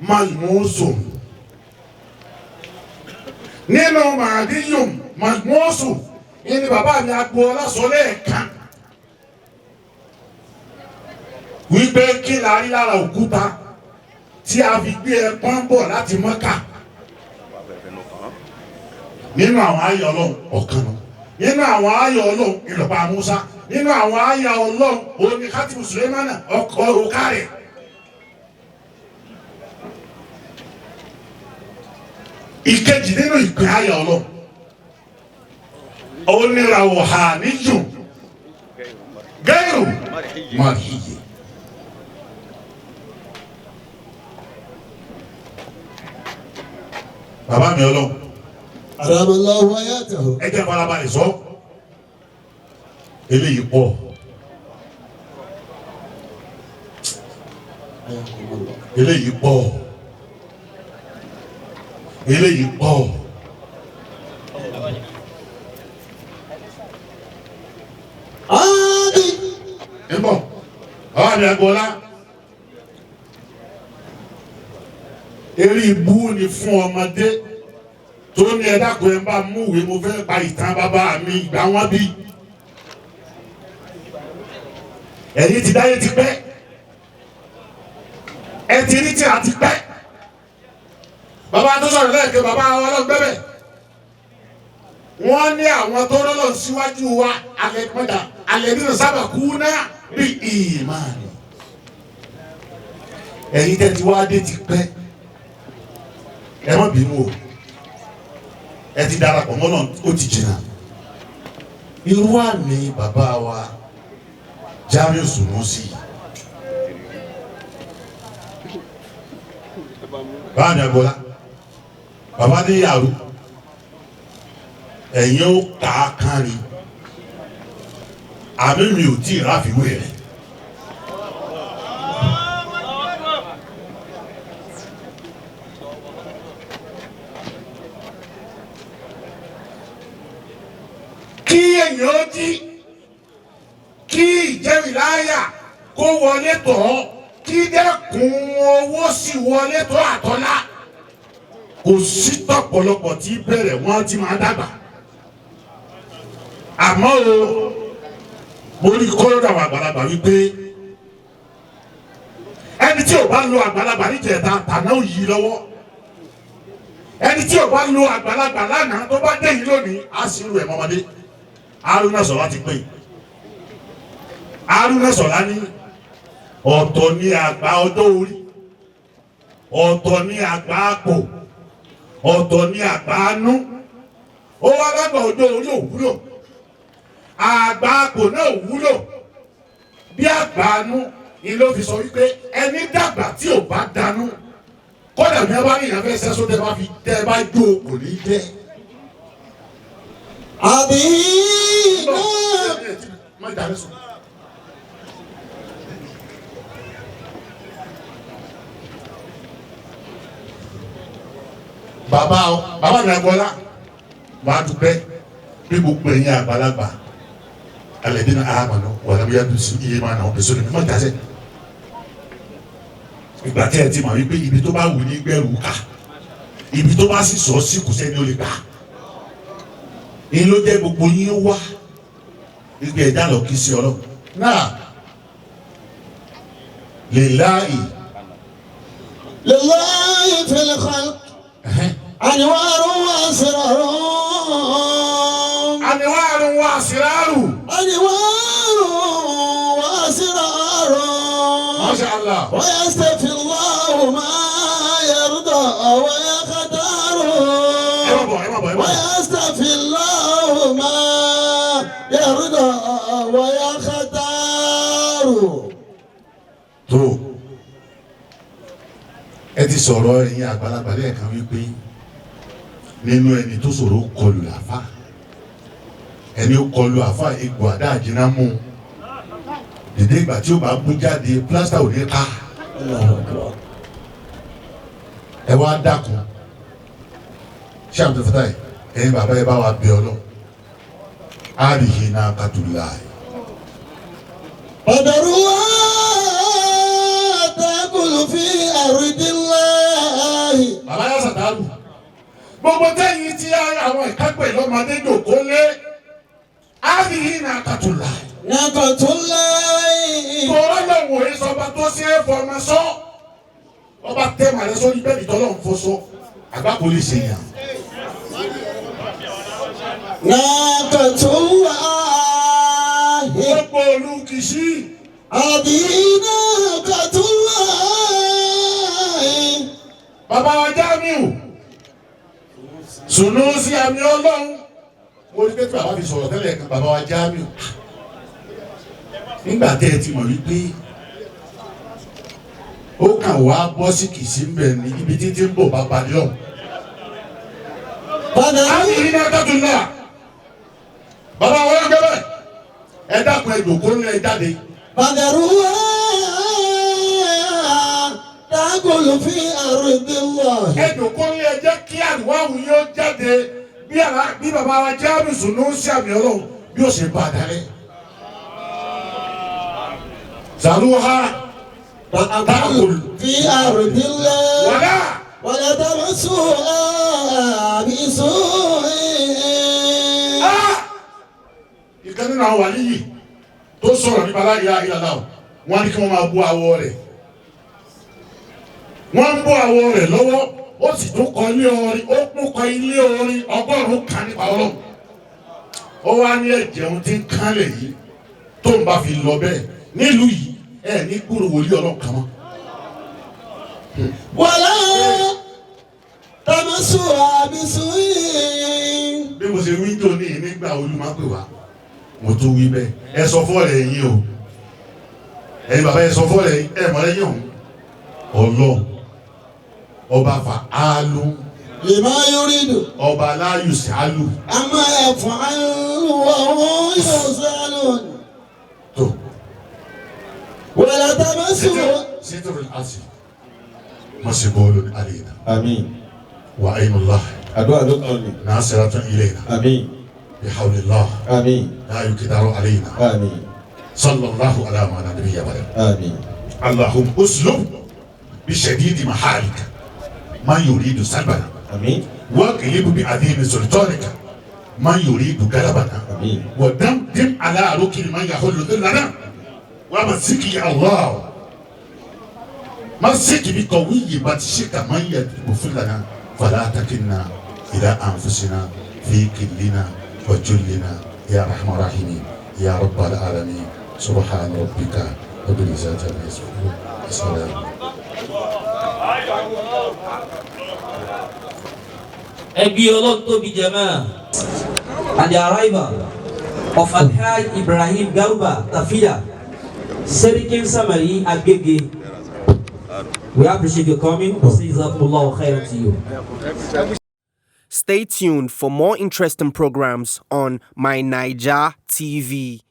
màlmúsùn nínú màdíjùn màlmúsùn ìní bàbá mi agboola sọ lẹ́ẹ̀kan wípé kí la rí lára òkúta tí a fi gbé ẹpọ́n bọ̀ láti Mọ́kà nínú àwọn àyà Ọlọ́run ọ̀kan nù nínú àwọn àyà Ọlọ́run ìlọ́pàá Musa nínú àwọn àyà Ọlọ́run òní kátìmù Sulemana ọkọ̀ òkà rẹ̀. Ìkejì nínú ìpín àyà Ọlọ́run onírà òhà níjù gẹ́rù màríyè. Bàbá mi Ọlọ́run. Adamallahu hayatahu. Ẹ jẹ́ farabalẹ̀ sọ. Eléyìí pọ̀. Eléyìí pọ̀. Eléyìí pọ̀. Àmín. Ẹ bọ̀, bàbá mi Agboola. Eré ibú ni fún ọmọdé tó ní ẹ dákun ẹ bá múwèé mo fẹ́ pa ìtàn bàbá mi ìgbà wọn bí. Ẹ̀yin ti dáyé ti pẹ́. Ẹ ti rí tí a ti pẹ́. Bàbá tó sọ̀rọ̀ lẹ́ẹ̀kẹ́ bàbá ọlọ́gbẹ́bẹ̀. Wọ́n ní àwọn tó rọ́lọ́ síwájú wa alẹ́ mọ́ta alẹ́ nínú sábà kú náà bí ìmáàlì. Ẹ̀yin tẹ́ ti wá dé ti pẹ́. Ẹ má bínú o. Ẹ ti darapọ̀ mọ́ náà ó ti jìnnà. Irú àmì bàbá wa Jamiu Sunusi. Báwo ni Agboola? Bàbá ní yàrá. Ẹ̀yin ó kà á kán ni. Àmì mi ò tí ì ráfiwé rẹ̀. Kí èèyàn ó jí kí ìjẹ́rìíláyà kó wọlé tọ̀ ọ́ kí dẹ́kun owó sì wọlé tọ̀ àtọ́lá. Kò sí tọ̀pọ̀lọpọ̀ tí bẹ̀rẹ̀ wọ́n ti máa dàgbà. Àmọ́ o, mo rí kọ́lọ́dọ̀ àwọn àgbàlagbà wípé ẹni tí ò bá lo àgbàlagbà níjẹta tàná ò yí lọ́wọ́. Ẹni tí ò bá lo àgbàlagbà lánàá tó bá dé yìí lónìí á sì rú ẹ̀ mọ́mọdé. Haruna Sọlá ti pè. Haruna Sọlá ní ọ̀tọ̀ ní àgbà ọjọ́ orí, ọ̀tọ̀ ní àgbà àpò, ọ̀tọ̀ ní àgbà anú. Ó wá lágbà ọjọ́ orí ò wúlò, àgbà àpò náà ò wúlò. Bí àgbà anú ni ló fi sọ wípé ẹni dàgbà tí ò bá danú kódà ní ẹ bá ní ìyàfẹ́ sẹ́sọ́ tẹ́ bá fi tẹ́ bá jó kò ní jẹ́. Àmín. Má jà lẹ́sùn. Bàbá o, bàbá mi Agboola, wàá dúpẹ́ bí gbogbo ẹ̀yin àgbàlagbà alladhina amanu wa lam yalbisu imanahum bizulmin má jà sẹ́. Ìgbà tí ẹ ti mọ̀ wípé ibi tó bá wù ní gbẹ̀rù ká, ibi tó bá sì sọ sí kò sẹ́ni ó lè gbà. Ní ló jẹ́ gbogbo yín wá wípé ẹ̀dá lọ kí sí ọlọ́run. Náà lillahi. لله في الخلق أنوار وأسرار. أنوار وأسرار. أنوار وأسرار. ما شاء الله. ويستفي الله ما يرضى ويختار. ويستفي الله ما يرضى ويختار. tó ẹ ti sọ̀rọ̀ ẹ̀yin àgbàlagbà lẹ́ẹ̀kan wípé nínú ẹni tó sọ̀rọ̀ kọlù àfa, ẹni ó kọlù àfa egbò àdá àjìnà mú un dèdè ìgbà tí ó bá bú jáde plásítà ò ní ká. Ẹ wá dákun ṣé àbúrò fata yìí, ẹ̀yin bàbá yẹn bá wa bẹ̀ ọ́ lọ àríhìn náà kàtúlá yìí. Ọ̀dọ̀rúwá takùlù fi àrídìláì. Bàbá yà sàtàlù gbogbo tẹ́yìn tí àwọn ìkápẹ́ lọ́mọdé jòkó lé àríhìn náà kàtúlá yìí. Nàkàtúláì. Tọ́lá lọ́wọ́ yìí sọba tó ṣe é fọmọ sọ. Ọba tẹ́ màá lẹ sórí bẹ́ẹ̀ tọ́lọ́ ń fọṣọ. Àgbà kò lè ṣe yàn. Nàkàtúláì. Gbogbo olú kìsí. Àbí nàkàtúláì. Bàbá wa Jamiu. Sùnú sí àmì Ọlọ́run. Mo rí pé tí bàbá fi sọ̀rọ̀ tẹ́lẹ̀ kan bàbá wa Jamiu. Nígbà tẹ́ ẹ ti mọ̀ wípé ó kàn wá bọ́ sí kìsí ń bẹ̀ ní ibi títí ń bọ̀ bàbá ní ọ̀hún. Àmì yìí ní akátún náà. Bàbá wọn gbẹ bẹ́ẹ̀. Ẹ dákun ẹ jòkó ní ẹ jáde. Bàdàrúwá tágùlù fi àrùndínlọ. Ẹ jòkó ní ẹ jẹ́ kí àlùwáwù yóò jáde bí bàbá wa Jamiu Sùnú sí àmì Ọlọ́run bí ó ṣe bá a darí. Zaruha تأكل في أرض الله ولا تمسوها بسوء. Ìkan nínú àwọn wàlíyì tó sọ̀rọ̀ nípa la ilaha illallah wọ́n ní kí wọ́n máa bú awọ rẹ̀. Wọ́n ń bú awọ rẹ̀ lọ́wọ́, ó sì tún kọ ilé orin, ó kún kọ ilé orin 100 kan nípa Ọlọ́run. Ó wá ní ẹ̀jẹ̀ ohun tí ń kánlẹ̀ yìí tó ń bá fi lọ bẹ́ẹ̀ nílùú yìí ẹ ní gbúrò wòlíì Ọlọ́run kan mọ́. Wàlá tamassuha bisu'in. Bí mo ṣe wí tó ní nígbà olúmọ pè wá, mo tún wí bẹ́ẹ̀. Ẹ sọ fọ́ọ̀rẹ́ yín o, ẹ̀yin bàbá ẹ sọ fọ́ọ̀rẹ́ yín, ẹ mọ̀ lẹ́yìn òun. Ọlọ́run ọba fa áálù. Lima yuridu. Ọba aláyù sí áálù. Amma yaf'alu wa hum yus'alun. Tó. ولا تمسوا ستر العصر مسبول علينا. آمين. وعين الله àdúrà ló kàn ní. ناصرة إلينا. آمين. بحول الله. آمين. لا يقدر علينا. آمين. صلى الله على ما نبي وسلم. آمين. اللهم اسلب بشديد محالك من يريد سلبنا. آمين. واقلب بعظيم سلطانك من يريد غلبنا. آمين. ودمدم على ركن من يحل ذلنا. ومسك يا الله مسك بقوي بطشك من يغفر لنا فلا تكلنا إلى أنفسنا في كلنا وجلنا يا أرحم الراحمين يا رب العالمين. سبحان ربك رب العزة عما يصفون السلام. Ẹgbẹ́ Ọlọ́run tóbi jẹ̀mọ́. And the arrival of Alhaji Ibrahim Garuba Tafida, Serikin Samari Agege. We appreciate your coming. We say Jazakumullahu khairan to you. Stay tuned for more interesting programs on My Naija TV.